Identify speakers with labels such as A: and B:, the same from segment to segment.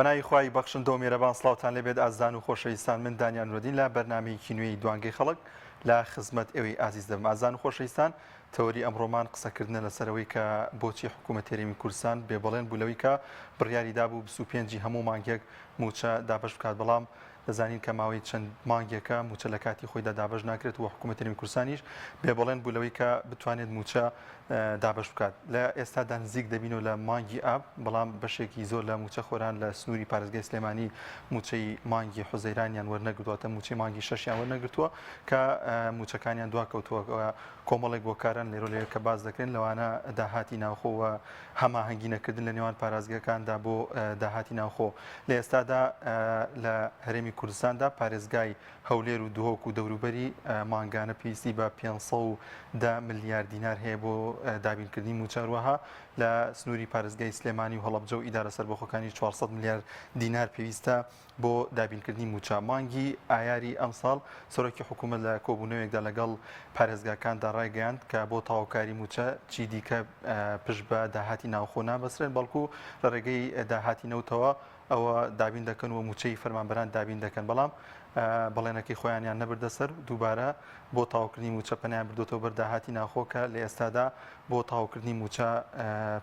A: بەناوی خوای بەخشندە و مێرەبان سڵاوتان لێبێت ئازیزان و خۆشەویستان من دانیان نورەدین لە بەرنامەیەکی نوێی دوانگەی خەڵک لە خزمەت ئێوەی ئازیز دەبم ئازیزان و خۆشەویستان تەوەری ئەمڕۆمان قسەکردنە لەسەرەوەی کە بۆچی حکوومەت هەرێمی کوردستان بێبەڵێن بوو لەوەی کە بڕیاری دابوو 25 هەموو مانگێک مووچە دابەش بکات بەڵام دەزانین کە ماوەی چەند مانگێکە مووچە لە کاتی خۆیدا دابەش ناکرێت و حکوومەتی هەرێمی کوردستانیش بێبەڵێن بوو لەوەی کە بتوانێت مووچە دابەش بکات. لە ئێستادا نزیک دەبینەوە لە مانگی ئاب، بەڵام بەشێکی زۆر لە مووچەخۆران لە سنووری پارێزگای سلێمانی مووچەی مانگی حوزەیرانیان وەرنەگرتووە، واتە مووچەی مانگی شەشیان وەرنەگرتووە کە مووچەکانیان دواکەوتووە. کۆمەڵێک هۆکارن لێرە لەوێ کە باس دەکرێن، لەوانە داهاتی ناوخۆ و هەماهەنگی نەکردن لە نێوان پارێزگەکاندا بۆ داهاتی ناوخۆ. لە ئێستادا لە هەرێمی کوردستاندا پارێزگای هەولێر و دهۆک و دەوروبەری مانگانە پێویستی بە 510 ملیار دینار هەیە بۆ دابینکردنی مووچە، هەروەها لە سنووری پارێزگای سلێمانی و هەڵەبجە و ئیدارە سەربەخۆکانی 400 ملیار دینار پێویستە بۆ دابینکردنی مووچە. مانگی ئایاری ئەمساڵ سەرۆکی حکوومەت لە کۆبوونەوەیەکدا لەگەڵ پارێزگاکاندا ڕایگەیاند کە بۆ تەواوکاری مووچە چیدیکە پشت بە داهاتی ناوخۆ نابەسترێن، بەڵکو لە ڕێگەی داهاتی نەوتەوە ئەوە دابین دەکەن و مووچەی فەرمانبەران دابین دەکەن، بەڵام بەڵێنەکەی خۆیانیان نەبردە سەر و دووبارە بۆ تەواوکردنی مووچە پەنایان بردۆتەوە بەر داهاتی ناوخۆ کە لە ئێستادا بۆ تەواوکردنی مووچە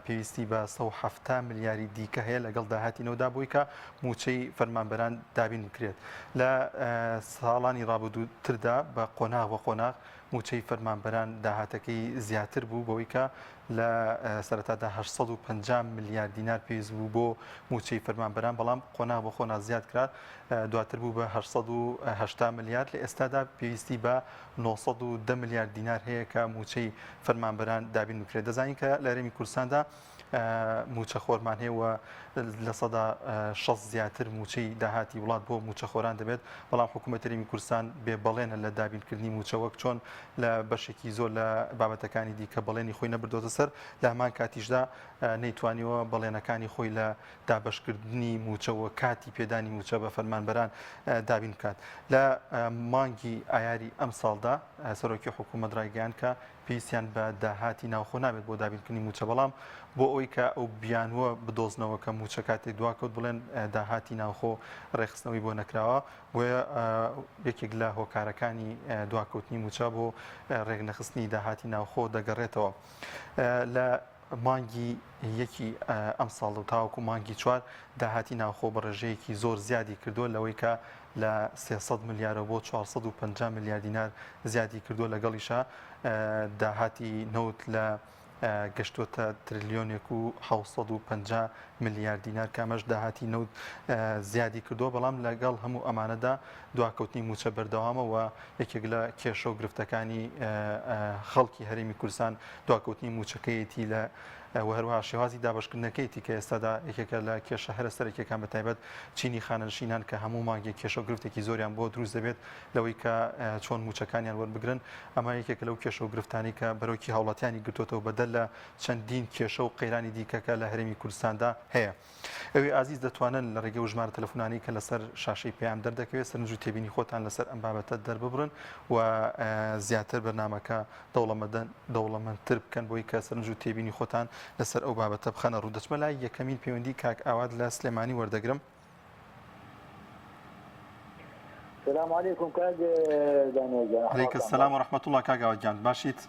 A: پێویستی بە 170 ملیاری دیکە هەیە لەگەڵ داهاتی نەوتدا بۆی کە مووچەی فەرمانبەران دابین بکرێت. لە ساڵانی ڕابردووتردا بە قۆناغ بە قۆناغ مووچەی فەرمانبەران داهاتەکەی زیاتر بوو بەوەی کە لە سەرەتادا 850 ملیار دینار پێویست بوو بۆ مووچەی فەرمانبەران، بەڵام قۆناغ بە قۆناغ زیاد کرا، دواتر بوو بە 880 ملیار، لە ئێستادا پێویستی بە 910 ملیار دینار هەیە کە مووچەی فەرمانبەران دابین بکرێت. دەزانین کە لە هەرێمی کوردستاندا مووچەخۆرمان هەیە و 60% زیاتر مووچەی داهاتی وڵات بۆ مووچەخۆران دەبێت، بەڵام حکوومەت هەرێمی کوردستان بێ بەڵێنە لە دابینکردنی مووچە وەک چۆن لە بەشێکی زۆر لە بابەتەکانی دیکە بەڵێنی خۆی نەبردۆتە سەر، لە هەمان کاتیشدا نەیتوانیوە بەڵێنەکانی خۆی لە دابەشکردنی مووچە و کاتی پێدانی مووچە بە فەرمانبەران دابین بکات. لە مانگی ئایاری ئەمساڵدا سەرۆکی حکوومەت ڕایگەیاند کە پێویستیان بە داهاتی ناوخۆ نابێت بۆ دابینکردنی مووچە، بەڵام بۆ ئەوەی کە ئەو بیانووە بدۆزنەوە کە مووچە کاتێک دواکەوت بڵێن داهاتی ناوخۆ ڕێکخستنەوەی بۆ نەکراوە، بۆیە یەکێک لە هۆکارەکانی دواکەوتنی مووچە بۆ ڕێکنەخستنی داهاتی ناوخۆ دەگەڕێتەوە. لە مانگی یەکی ئەمساڵ و تاوەکو مانگی چوار داهاتی ناوخۆ بە ڕێژەیەکی زۆر زیادی کردووە لەوەی کە لە 300 ملیارەوە بۆ 450 ملیار دینار زیادی کردووە لەگەڵیشا داهاتی نەوت لە گەشتووەتە ترلیۆنێک و 750 ملیار دینار کە ئەمەش داهاتی نەوت زیادی کردووە بەڵام لەگەڵ هەموو ئەمانەدا دواکەوتنی مووچە بەردەوامە و یەکێک لە کێشە و گرفتەکانی خەڵکی هەرێمی کوردستان دواکەوتنی مووچەکەیەتی لە و هەروەها شێوازی دابەشکردنەکەیەتی کە ئێستادا یەکێکە لە کێشە هەرە سەرەکیەکان بە تایبەت چینی خانەنشینان کە هەموو مانگێک کێشە و گرفتێکی زۆریان بۆ دروست دەبێت لەوەی کە چۆن مووچەکانیان وەربگرن ئەمە یەکێکە لەو کێشە و گرفتانەی کە بەرۆکی هاوڵاتیانی گرتووەتەوە بەدەر لە چەندین کێشە و قەیرانی دیکە کە لە هەرێمی کوردستاندا هەیە. ئێوەی ئازیز دەتوانن لە ڕێگەی ئەو ژمارە تەلەفونانەی کە لەسەر شاشەی پەیام دەردەکەوێت سەرنج و تێبینی خۆتان لەسەر ئەم بابەتە دەرببڕن و زیاتر بەرنامەکە دەوڵەمەندتر بکەن بۆی کە سەرنج و تێبینی خۆتان لەسەر ئەو بابەتە بخەنە ڕوو. دەچمە لای یەکەمین پەیوەندی کاک ئاوات لە سلێمانی وەردەگرم.
B: سلام علیکم کاک دانیال گیان.
A: علیک السلام و رحمة اللە کاک ئاوات گیان باشیت؟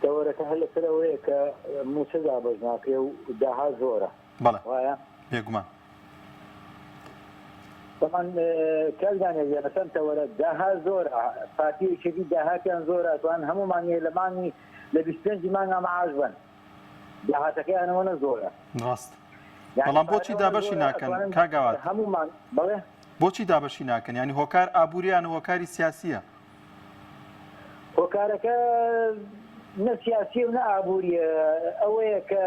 B: تەوەرەکە هەر لەسەر ئەوەیە کە مووچە دابەش ناکرێ و داهات زۆرە.
A: بەڵێ
B: وایە؟
A: بێگومان.
B: تەمان کاک دانیال گیان لەسەر تەوەرە داهات زۆرە پارتی و یەکێتی داهاتیان زۆرە ئەتوانن هەموو مانگێ لە مانگی لە 25 مانگا معاش بەن. داهاتەکەیان ئەوەنە زۆرە.
A: ڕاست. بەڵام بۆچی دابەشی ناکەن کاک ئاوات؟
B: هەموومان بەڵێ.
A: بۆچی دابەشی ناکەن؟ یانی هۆکار ئابووریە یان هۆکاری سیاسیە؟
B: هۆکارەکە نە سیاسیە و نە ئابووریە، ئەوەیە کە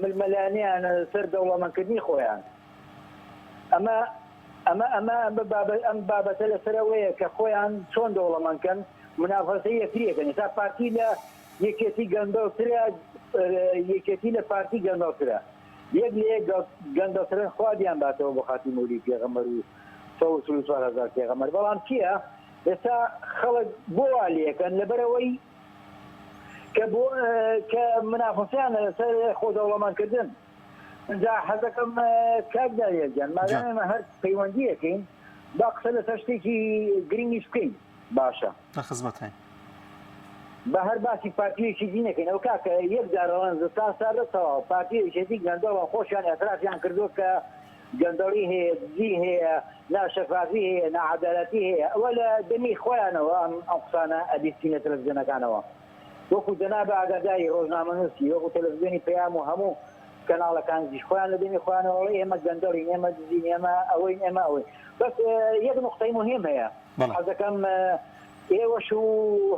B: ململانێیانە لەسەر دەوڵەمەندکردنی خۆیان. ئەمە ئەمە ئەمە ئەم بابەتە لەسەر ئەوەیە کە خۆیان چۆن دەوڵەمەند کەن، مونافەسەی یەکتری ئەکەن. ئێستا پارتی لە یەکێتی گەندەڵترە یەکێتی لە پارتی گەندەڵترە یەک لە یەک گەندەڵترن خوا بیان باتەوە بۆ خاتی مەولی پێغەمبەر و 144 هەزار پێغەمبەر بەڵام چییە ئێستا خەڵک بۆ وا لێکەن لەبەرەوەی کە بۆ کە منافەسەیان لەسەر خۆ دەوڵەمەندکردن. جا حەزەکەم کاک دانیال گیان مادام ئێمە هەر پەیوەندی ئەکەین با قسە لەسەر شتێکی گرنگیش بکەین باشە.
A: لە خزمەتین.
B: با هەر باسی پارتی و یەکێتی نەکەین ئەو کاکە یەک جار ئەڵێن زستان ساردە تەواو پارتی و یەکێتی گەندەڵن خۆشیان ئیعترافیان کردووە کە گەندەڵی هەیە دزی هەیە ناشەفافی هەیە ناعەدالەتی هەیە ئەوە لە دەمی خۆیانەوە ئەم ئەم قسانە ئەبیستین لە تەلەفزیۆنەکانەوە وەکو جەنابە ئاگاداری ڕۆژنامەنووسی وەکو تەلەفزیۆنی پەیام و هەموو کەناڵەکانیش خۆیان لە دەمی خۆیانەوە ئەڵێ ئێمە گەندەڵین ئێمە دزین ئێمە ئەوەین ئێمە ئەوەین بەس یەک نوقتەی موهیم هەیە حەزەکەم ئێوەش و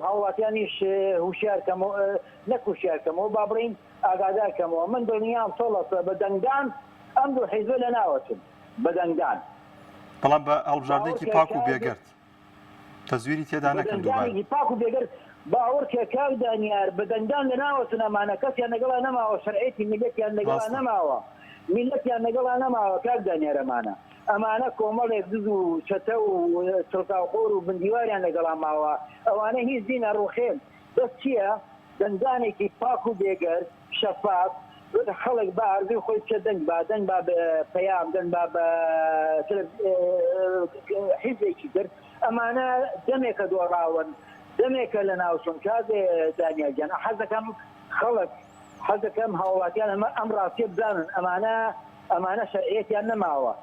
B: هاوڵاتیانیش هوشیار کەمەوە نەک هوشیار کەمەوە با بڵێین ئاگادار کەمەوە من دڵنیام سەڵەسە بە دەنگدان ئەم دوو حیزبە لەناوەچن بە دەنگدان.
A: بەڵام بە هەڵبژاردنێکی پاک و بێگەرد. تەزویری تێدا نەکەن دووبارە.
B: بە دەنگدانێکی پاک و بێگەرد باوەڕکە کاک دانیار بە دەنگدان لەناوەچن ئەمانە کەسیان لەگەڵا نەماوە شەرعیەتی میللەتیان لەگەڵا نەماوە میللەتیان لەگەڵا نەماوە کاک دانیار ئەمانە ئەمانە کۆمەڵێک دز و چەتە و چڵکاوخۆر و بندیواریان لەگەڵا ماوە ئەوانە هیچ نین ئەڕوخێن بەس چیە دەنگدانێکی پاک و بێگەرد، شەفاف، خەڵک بە ئارزوی خۆی بچێت دەنگ با، دەنگ با بە پەیام، دەنگ با بە حیزبێکی تر، ئەمانە دەمێکە دۆڕاون، دەمێکە لەناوچوون، کاک دانیال گیان حەزدەکەم خەڵک، حەزدەکەم هاوڵاتیان ئەمە ئەم ڕاستیە بزانن، ئەمانە ئەمانە شەرعیەتیان نەماوە،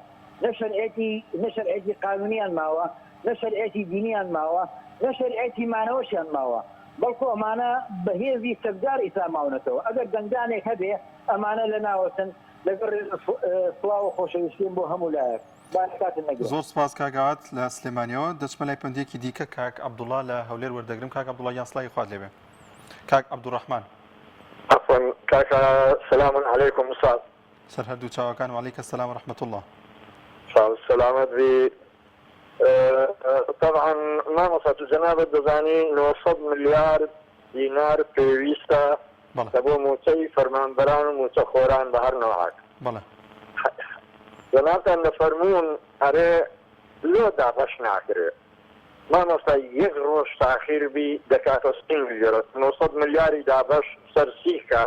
B: نە شەرعیەتی نە شەرعیەتی قانونیان ماوە، نە شەرعیەتی دینیان ماوە، نە شەرعیەتی مانەوەشیان ماوە. بەڵکو ئەمانە بە هێزی چەکدار ئیستا ماونەتەوە، ئەگەر دەنگدانێک هەبێ ئەمانە لەناوەچن، لەگەڵ ڕێز و سڵاو و خۆشەویستیم بۆ هەموو لایەک، با کاتت نەگرم.
A: زۆر سپاس کاک ئاوات لە سلێمانیەوە. دەچمە لای پەندێکی دیکە کاک عەبدوڵا لە هەولێر وەردەگرم. کاک عەبدوڵا گیان سڵاوی خوات لێبێ. کاک عەبدولڕەحمان.
C: عەفوەن کاکە سلام علیکم استاد.
A: سەر هەردوو چاوەکان وعلیک السلام و رحمە اللە.
C: چاو سەلامەت بی تەبعەن مامۆستا تو جەنابت دەزانی 900 ملیار دینار پێویستە
A: بەڵێ.
C: لە بۆ موچەی فەرمانبەران و موچە خۆران بە هەر نەوعەک.
A: بەڵێ.
C: جەنابتان دەفەرموون ئەرێ لۆ دابەش ناکرێ؟ مامۆستا یەک ڕۆژ تاخیر بی دەکاتە سی ملیۆن 900 ملیاری دابەش سەر سی کە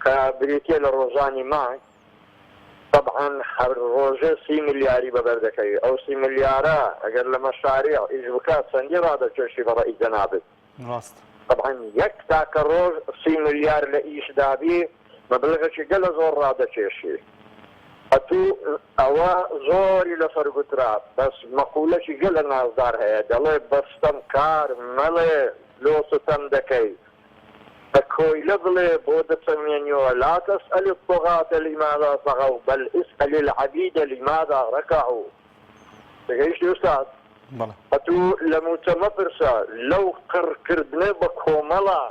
C: کە بریتیە لە ڕۆژانی مانگ تەبعەن هەر ڕۆژێ سی ملیاری بەبەر دەکەوی ئەو سی ملیارە ئەگەر لە مەشاریع ئیش بکات چەندی ڕادەکێشی بە ڕەئی جەنابت؟
A: ڕاستە.
C: تەبعەن یەک تاکە ڕۆژ سی ملیار لە ئیش دابی مەبلغێکی گەلە زۆر ڕادەکێشی ئەتوو ئەوە زۆری لەسەر گوترا بەس مەقولەکی گەلە نازدار هەیە دەڵێ بە ستەمکار مەڵێ لۆ ستەم دەکەی بە کۆیلە بڵێ بۆ دەچەمێنیەوە، لا تسأل الطغاة لماذا طغوا بل اسأل العبید لماذا رکعوا تێگەیشتی ئوستاز؟
A: بەڵێ.
C: ئەتوو لە مووچە مەپرسە لەو قڕ کردنە بە کۆمەڵە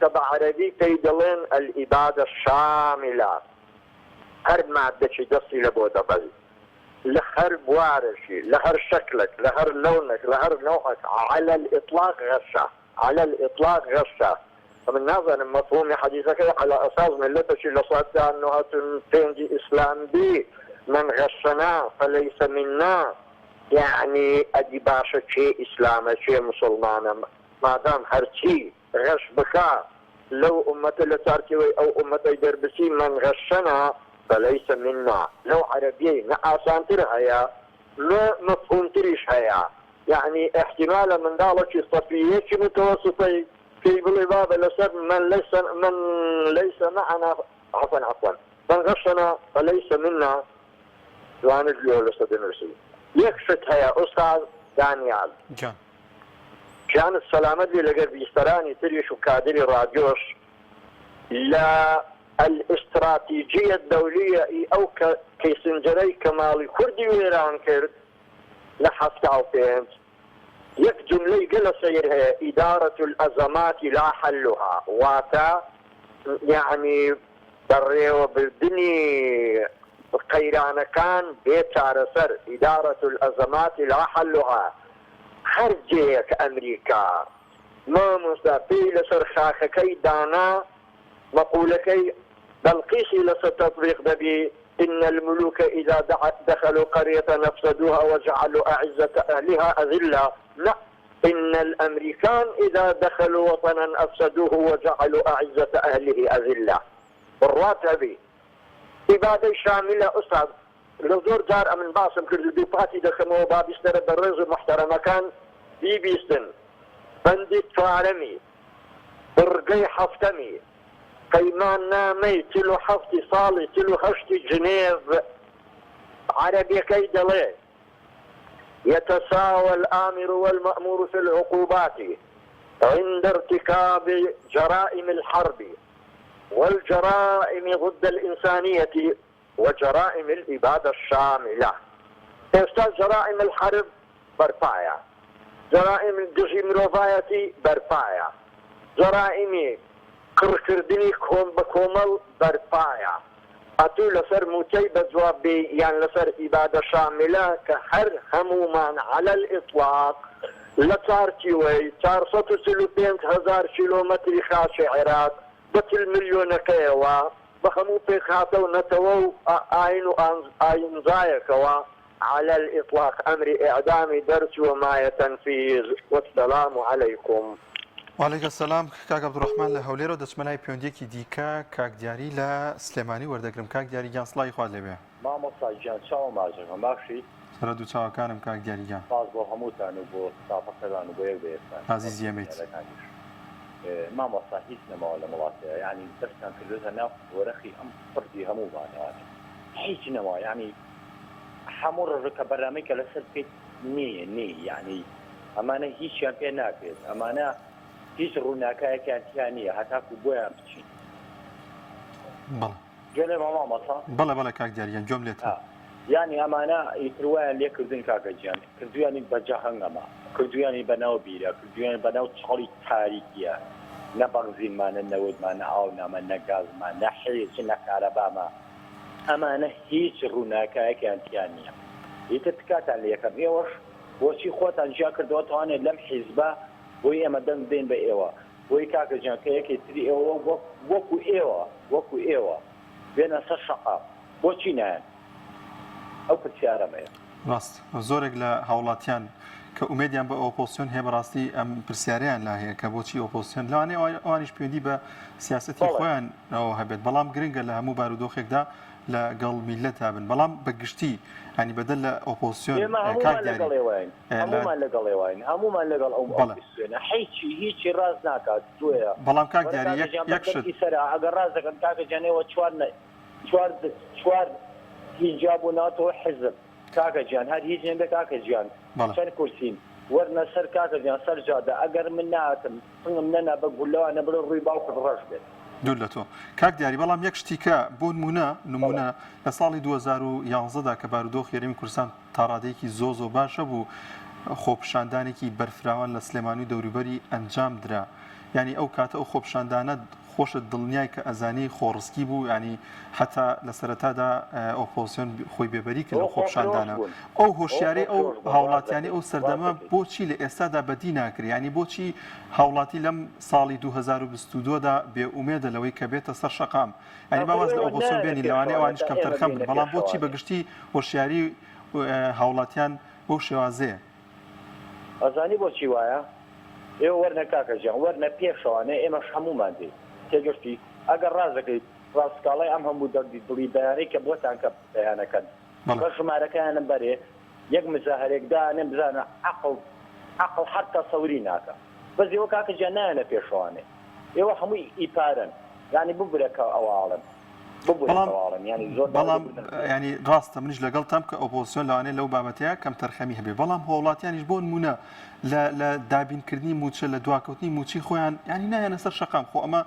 C: کە بە عەرەبی پێی دەڵێن الابادە الشاملە هەر مادەکی دەستی لە بۆ دەبەی لە هەر بوارەکی لە هەر شەکلەک لە هەر لەونەک لە هەر نەوعەک علی الاطلاق غەشە. علی الاطلاق غەشە ئەمن نازانم مەفهومی حەدیسەکەی علی اساس میللەتەکی لە سەدا نۆهەت و پێنجی ئیسلام بی من غشنا فلیس منا یەعنی ئەدی باشە کێ ئیسلامە کێ موسڵمانە مادام هەرچی غەش بکا لەو ئوممەتە لە چارچێوەی ئەو ئوممەتەی دەربچی من غشنا فلیس منا لەو عەرەبیەی نە ئاسانتر هەیە نە مەفهومتریش هەیە یەعنی ئیحتیمالە منداڵەکی سەفی یەکی متوسطەی پێی بڵێ بابە لەسەر من ليس من ليس معنا عفوا عفوا من غشنا فليس منا جوانت لۆ لەسەر دەنووسی یەک شت هەیە ئوستاز دانیال
A: گیان.
C: گیانت سەلامەت بێ لەگەر بیستەرانی تریش و کادری ڕادیۆش لە الاستراتیجیە الدولیە ی ئەو کەیسنجەرەی کە ماڵی کوردی وێران کرد لە 75 یەک جوملەی گەلە سەیر هەیە ادارە الازمات لا حلها واتە یەعنی بەڕێوەبردنی قەیرانەکان بێ چارەسەر ادارە الازمات لا حلها هەر جێیەک ئەمریکا مامۆستا پێی لەسەر خاکەکەی دانا مەقولەکەی بەلقیسی لەسەر تەتبیق دەبی، ان الملوک اذا دخلوا قریە افسدوها وجعلوا اعزە اهلها اذلە، نا ان الامریکان اذا دخلوا وطنا افسدوه وجعلوا اعزە اهله اذلە. بڕوات هەبی. ئیبادەی شامیلە ئوستاز لە زۆر جار ئەمن باسم کرد و دووپاتی دەکەمەوە با بیستەرە بەڕێز و موحتەرەمەکان بیبیستن بەندی چوارەمی بڕگەی حەفتەمی پەیماننامەی 47 ی ساڵی 48 ی جنێڤ عەرەبیەکەی دەڵێ يتساوى الآمر والمأمور في العقوبات عند ارتكاب جرائم الحرب والجرائم ضد الإنسانية وجرائم الإبادة الشاملە ئێستا جرائم الحرب بەرپایە جرائم دژی مرۆڤایەتی بەرپایە جرائمی قڕکردنی کۆم بە کۆمەڵ بەرپایە ئەتوو لەسەر موچەی بە جواب بێی یان لەسەر ئیبادە شاملە کە هەر هەموومان علی الاطلاق لە چارچیوەی 445 هەزار کیلۆمەتری خاکی عێراق بە 40 ملیۆنەکەیەوە بە هەموو پێکهاتە و نەتەوە و ئاین و ئاینزایەکەوە علی الاطلاق ئەمری ئیعدامی دەرچووە مایە تەنفیز والسلام علیکم.
A: وعلیک السلام کاک عبدالرحمن لە هەولێرەوە دەچمە لای پەیوەندیەکی دیکە کاک دیاری لە سلێمانی وەردەگرم کاک دیاری گیان سڵاوی خوات لێبێ.
D: مامۆستا گیان چاوە ماچەکەم باشی؟
A: سەرە دوو چاوەکانم کاک دیاری گیان.
D: سپاس بۆ هەمووتان و بۆ ستافەکەتان و بۆ یەک بە یەکتان.
A: ئازیزی ئێمەیت.
D: بینەرەکانیش. مامۆستا هیچ نەماوە لەم وڵاتەیا یانی دەستیان کردۆتە ناو وەرەقی ئەم قوڕگی هەموومانەوانێ هیچ نەماوە یانی هەموو ڕۆژێک کە بەرنامەی کە لەسەر بکەیت نییە نی یانی ئەمانە هیچیان پێ ناکرێت ئەمانە هیچ ڕووناکایەکیان تیا نییە هەتاکو بۆیان بچین.
A: بەڵێ.
D: گوێ لێمە مامۆستا؟
A: بەڵێ بەڵێ کاک دیار گیان گوێم لێتە.
D: یانی ئەمانە ئیتر وایان لێ کردوین کاکە گیان کردویانی بە جەهەنگەمە کردویانی بە ناو بیرە کردویانی بە ناو چاڵی تاریکیە نە بەنزینمان نە نەوتمان نە ئاونامە نە گازمان نە حیچ نە کارەبامە ئەمانە هیچ ڕووناکایەکیان تیا نییە ئیتر تکاتان لێ یەکەم ئێوەش بۆچی خۆتان جیا کردەوە توانێت لەم حیزبە بۆی ئێمە دەنگ بدەین بە ئێوە بۆی کاکە گیان کە یەکێ تری ئێوە وەک وەکو ئێوە وەکو ئێوە بێنە سەر شەقام بۆچی نایەن ئەو پرسیارەم هەیە.
A: ڕاست زۆرێک لە هاوڵاتیان کە ئومێدیان بە ئۆپۆزسیۆن هەیە بەڕاستی ئەم پرسیارەیان لا هەیە کە بۆچی ئۆپۆزسیۆن لەوانەیە ئەوانیش پەیوەندی بە سیاسەتی خۆیان ئەوە هەبێت بەڵام گرنگە لە هەموو بارودۆخێکدا لەگەڵ میللەتا بن بەڵام بە گشتی ینی بەدەر لە ئۆپۆزسیۆن
D: ئێمە
A: کاک
D: هەموومان
A: دیاری
D: لەگەڵ ئێوەین هەموومان لەگەڵ ئێوەین هەموومان لەگەڵ ئەو
A: بەڵێ
D: ئۆپۆزسیۆنە هیچی هیچی ڕاست ناکات زۆیە
A: بەڵام کاک
D: وەرە
A: دیاری
D: کاکە
A: یەک
D: گیان بە
A: یەک شت
D: دەرکی سەرە ئەگەر ڕاست دەکەن کاکە گیان ئێوە چوار نە چوار چوار هیچ جیا بوونەتەوە حیزب کاکە گیان هەر هیچ نەبێ کاکە گیان
A: بەڵێ.
D: چەند کورسین وەرنە سەر کاکە گیان سەر جادە ئەگەر من نەهاتم سنگم نەنا بە گوللەوە نەبرێ ڕووی باوکت ڕەش بێت.
A: دوور لە تۆ کاک دیاری بەڵام یەک شتی کە بۆ نموونە
D: بەڵێ.
A: نموونە لە ساڵی 2011 دا کە بارودۆخی هەرێمی کوردستان تا ڕادەیەکی زۆ زۆ باش هەبوو خۆپیشاندانێکی بەرفراوان لە سلێمانی و دەوروبەری ئەنجام درا یانی ئەو کاتە ئەو خۆپیشاندانە خۆشت دڵنیای کە ئەزانی خۆڕسکی بوو یانی حەتا لە سەرەتادا ئۆپۆزسیۆن خۆی بێبەری کرد
D: ئەو
A: لەو
D: خۆفرۆش
A: خۆپیشاندانە
D: بوون
A: ئەو
D: ئەو
A: هۆشیاری ئەو
D: خۆفرۆش بوون ڕاست
A: هاوڵاتیانی
D: دەکەی
A: ئەو
D: ڕاست
A: سەردەمە
D: دەکەی.
A: بۆچی لە ئێستادا بەدی ناکرێ یانی بۆچی هاوڵاتی لەم ساڵی 2022 دا بێ ئومێدە لەوەی کە بێتە سەر شەقام یانی با
D: ئاخر
A: واز لە
D: ئێوە
A: ئۆپۆزسیۆن
D: نایەنە
A: بێنین لەوانەیە
D: پێشەوانێ
A: ئەوانیش
D: تا ئێمە
A: کەمتەرخەم بن
D: بێینە
A: بەڵام بۆچی بە
D: پێشەوانێ.
A: گشتی هۆشیاری هاوڵاتیان بەو شێوازەیە؟
D: ئەزانی بۆچی وایە؟ ئێوە وەرنە کاکە گیان وەرنە پێشەوانێ ئێمەش هەموومان دێین تێگەشتی ئەگەر ڕاست دەکەیت ڕاست سکاڵای ئەم هەموو دەردی دڵی بەیانەی کە بۆتان کە بەیانەکەن
A: بەڵێ.
D: بەس ژمارەکەیانم بەرێ یەک مزاهەرێک دانێن بزانە عەقڵ عەقڵ هەر تەسەوری ناکا بەس ئێوە کاکە گیان نایەنە پێشەوانێ ئێوە هەمووی ئی پارەن یانی ببورە کە ئەوە ئاڵێم.
A: بەڵام بەڵام ینی ڕاستە منیش لەگەڵتام کە ئۆپۆزسیۆن لەوانەیە لەو بابەتەیە کەم تەرخەمی هەبێ بەڵام هاوڵاتیانیش بۆ نمونە لە دابینکردنی موچە لە دواکەوتنی موچی خۆیان ینی نایەنە سەر شەقام خۆ ئەمە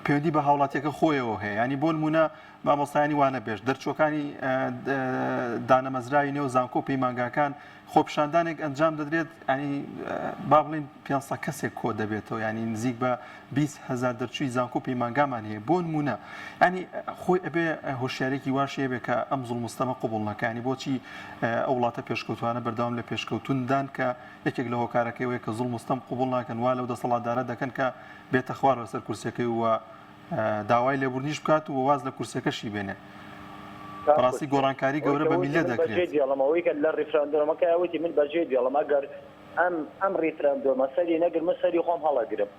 A: پەیوەندی بە هاوڵاتیەکە خۆیەوە هەیە ینی بۆ نمونە مامۆستایانی وانە بێژ دەرچوەکانی دانەمەزراوی نێو زانکۆ پەیمانگاکان خۆپیشاندانێک ئەنجام دەدرێت ینی با بڵین 500 کەسێک کۆ دەبێتەوە ینی نزیک بە 20 هزار دەرچووی زانکۆ پەیمانگامان هەیە بۆ نمونە ینی خۆی ئەبێ هۆشیارێکی واشەیە بێ کە ئەم زوڵم و ستەمە قبوڵ نەکانی بۆچی ئەو وڵاتە پێشکەوتوانە بەردەوام لە پێشکەوتوندان کە یەکێک لە هۆکارەکەی وەیە کە زوڵم و ستەم قبوڵ ناکەن وا لەو دەسەڵاتدارە دەکەن کە بێتە خوار لەسەر کورسیەکەی و داوای لێبوردنیش بکات و واز لە کورسیەکەشی بێنێ. بەڕاستی گۆڕانکاری گەورە بە میللەت دەکرێت.
D: بەجێ دێڵم ئەوەی کە لە ڕیفراندۆمەکە وتی من بەجێ دێڵم ئەگەر ئەم ئەم ڕیفراندۆمە سەری نەگرت من سەری خۆم هەڵەگرم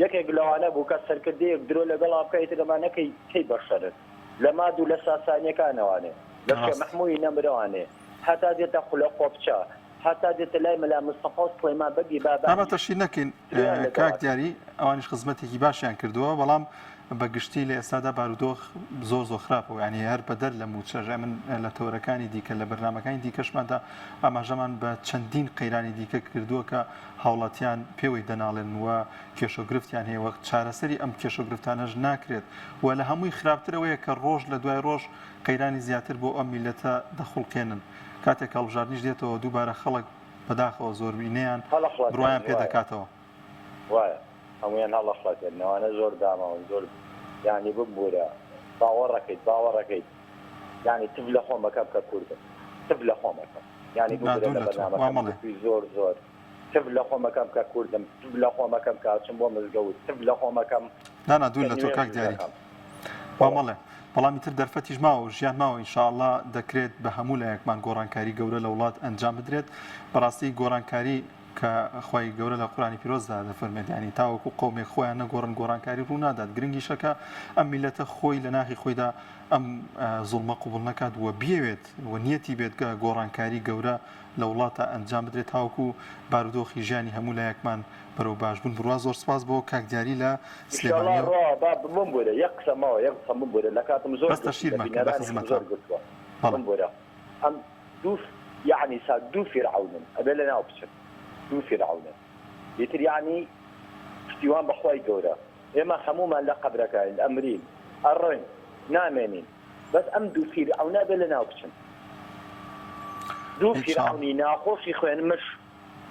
D: یەکێک لەوانە بوو کە سەرکردەیەک درۆ لەگەڵا بکا ئیتر ئەمانە کەی کەی بەشەرن. لە ماد و لە ساسانیەکانەوانێ لە شێ
A: ڕاست.
D: مەحمووی نەمرەوانێ هەتا دێتە خولە قۆپچە هەتا دێتە لای مەلا مستەفا و سڵێمان بەگی
A: با
D: بابانیش
A: تەشهیر نەکەین
D: ترێیان لە
A: کاک
D: دەوات.
A: دیاری ئەوانیش خزمەتێکی باشیان کردووە بەڵام بە گشتی لە ئێستادا بارودۆخ زۆر زۆر خراپە و یانی هەر بەدەر لە مووچەش ئەمن لە تەوەرەکانی دیکە لە بەرنامەکانی دیکەشماندا ئاماژەمان بە چەندین قەیرانی دیکە کردووە کە هاوڵاتیان پێوەی دەناڵێن و کێشە و گرفتیان هەیە و چارەسەری ئەم کێشە و گرفتانەش ناکرێت و لە هەمووی خراپتر ئەوەیە کە ڕۆژ لە دوای ڕۆژ قەیرانی زیاتر بۆ ئەم میللەتە دەخوڵقێنن کاتێک هەڵبژاردنیش دێتەوە دووبارە خەڵک بەداخەوە زۆربینەیان
D: هەڵەخڵەتێنن
A: بڕوایان پێ
D: وایە
A: دەکاتەوە.
D: وایە هەموویان هەڵەخڵەتێنن ئەوانە زۆر داماون زۆر یانی بمبورە باوەڕەکەیت باوەڕەکەیت یانی تف لە خۆم ئەکەم کە کوردم تف لە خۆم ئەکەم یانی
A: نا
D: ببورە
A: دوور
D: لە
A: لە تۆ وا
D: بەرنامەکەم
A: مەڵێ.
D: گوتوی زۆر زۆر تف لە خۆم ئەکەم کە کوردم تف لە خۆم ئەکەم کە ئەچم بۆ مزگەوت تف لە خۆم ئەکەم
A: نا نا دوور
D: کە
A: لە تۆ کاک
D: نوێژ
A: دیاری
D: دەکەم
A: وا
D: بەڵێ.
A: مەڵێ بەڵام ئیتر دەرفەتیش ماوە و ژیان ماوە ان شاء اللە دەکرێت بە هەموو لایەکمان گۆڕانکاری گەورە لە وڵات ئەنجام بدرێت بەڕاستی گۆڕانکاری کە خوای گەورە لە قورئانی پیرۆزدا دەفەرمێت یانی تاوەکو قەومێک خۆیان نەگۆڕن گۆڕانکاری ڕوو نادات گرنگیشە کە ئەم میلەتە خۆی لە ناخی خۆیدا ئەم زوڵمە قبوڵ نەکات و بیەوێت و نیەتی بێت کە گۆڕانکاری گەورە لە وڵاتە ئەنجام بدرێت تاوەکو بارودۆخی ژیانی هەموو لایەکمان بەرەو باشبوون بڕوا زۆر سپاس بۆ کاک دیاری لە
D: ئیشەڵا
A: سلێمانیەوە.
D: ڕۆ با بمبورە یەک قسە ماوە یەک قسە بمبورە لە کاتم زۆر
A: بەس
D: گرتووی
A: تەشهیر
D: لە
A: مەکە لە
D: بینەرانیشم
A: خزمەتام
D: زۆر گرتووە
A: بەڵێ.
D: بمبورە ئەم دوو یەعنی سا دوو فیرعەونن ئەبێ لە ناو بچن دوو فیرعەونن ئیتر یەعنی پشتیوان بە خوای گەورە ئێمە هەموومان لە قەبرەکاین ئەمرین ئەڕۆین نامێنین بەس ئەم دوو فیرعەونە ئەبێ لە ناو بچن دوو
A: ان شاء الله.
D: فیرعەونی ناخۆشی خوێن مژ